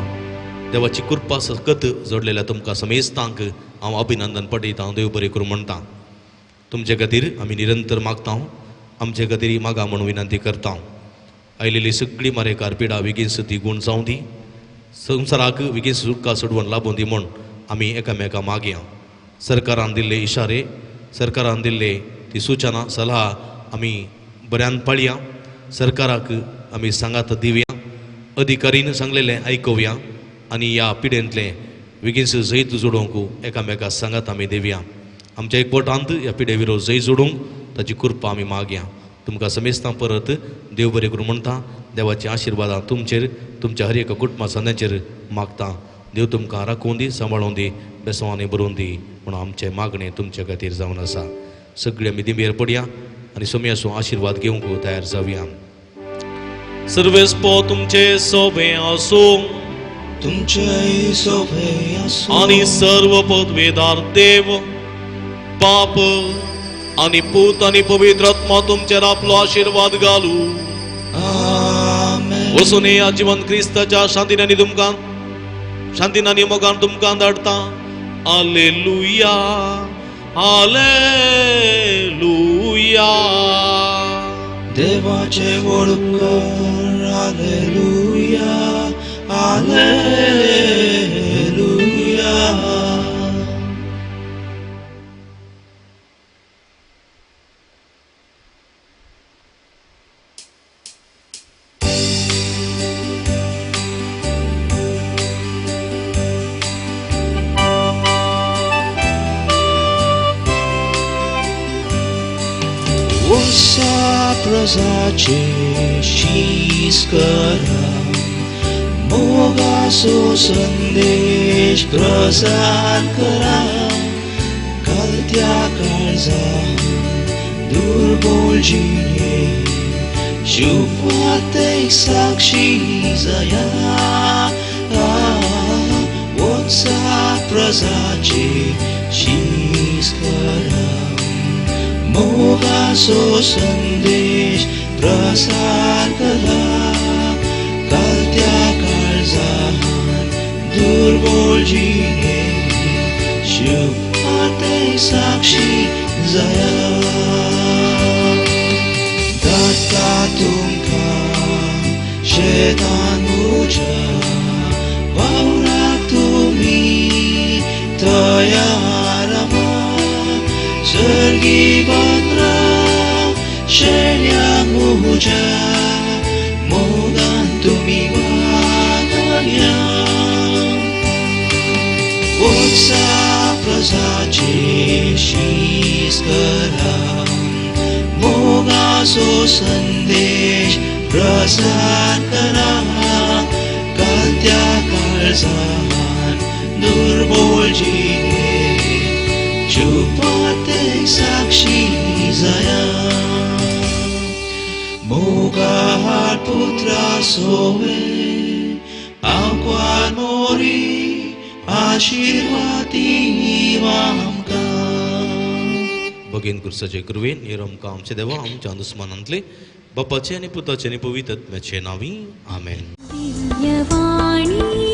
देवाची कृपा सकत जोडलेल्या तुमकां समेस्तांक हांव अभिनंदन पटयतां. देव बरें करूं म्हणटा. तुमचे खातीर आमी निरंतर मागता, आमचे खातीर मागा म्हूण विनंती करता. आयलेली सगळी मारेकार पिडा बेगीन ती गूण जावं दी, संवसाराक बेगीन सुटका सोडवण लाबूं दी म्हूण आमी एकामेका मागया. सरकारान दिल्ले इशारे, सरकारान दिल्ले ती सुचना सलाह आमी बऱ्यान पाळया. सरकाराक आमी सांगात दिवया, अधिकारीन सांगलेलें आयकुया आनी ह्या पिडेंतलें बेगीन जैत जोडोवंक एकामेका सांगात आमी दिवया. आमच्या एकवटांत ह्या पिडे विरोध जैत जोडूंक ताची कृपा आमी मागया. तुमकां समेस्तां परत देव बरें करूं म्हणटा. देवाच्या आशिर्वादां तुमचेर, तुमच्या हर एका कुटुंबा संद्यांचेर मागता. देव तुमकां राखून दी, सांबाळून दी, बेसवांनी बरोवन दी म्हूण आमचें मागणें तुमचे खातीर जावन आसा. सगळे आमी दिंबेर पडया आनी सोमयाचो आशिर्वाद घेवंक तयार जावया. सर्वेस्पो तुमचे सोबे आसूं, तुमचे सोबे आसूं, आनी सर्व पदवेदार देव बाप आनी पूत आनी पवित्र आत्मा तुमचेर आपलो आशिर्वाद घालू. आमेन. वचून या जिवन क्रिस्ताच्या शांतीन आनी तुमकां शांतीन आनी मोगान तुमकां धाडटा. Hallelujah, hallelujah. देवाचे वळकर, हालेलुया, हालेलुया. वसा प्रजाचे शीस करा, मोगाचो संदेश प्रसार करा. कलत्या काळजान दुर्बोल जिणे शुभवार्तेक साक्षी जाया. वत्सा प्रजाचे शीस करा, मोगाचो संदेश प्रसार करा. कलत्या काळजान दुर्बोल जिणे शुभवार्तेक साक्षी जाया. धाडटा तुमकां शेतान म्हज्या, वावराक तुमी तयार आमा. सर्गी बंद्रा शेण्या म्हज्या, मोगान तुमी वागया. वत्सा प्रजाचे शीस करा, मोगाचो संदेश प्रसार करा. कलत्या काळजान दुर्बोल जिणे शुभवार्तेक साक्षी जाया. मोगाळ पुत्रा सोवे आंकवार मोरी, आशिर्वाद आमकां. भगीन कुर्साचे कृवेन निरमकां आमचे देवा आमच्या दुस्मानांतले बापाचे आनी पुताचे आनी पवित्र आत्म्याचे नांवी आमेन. दिव्यवाणी.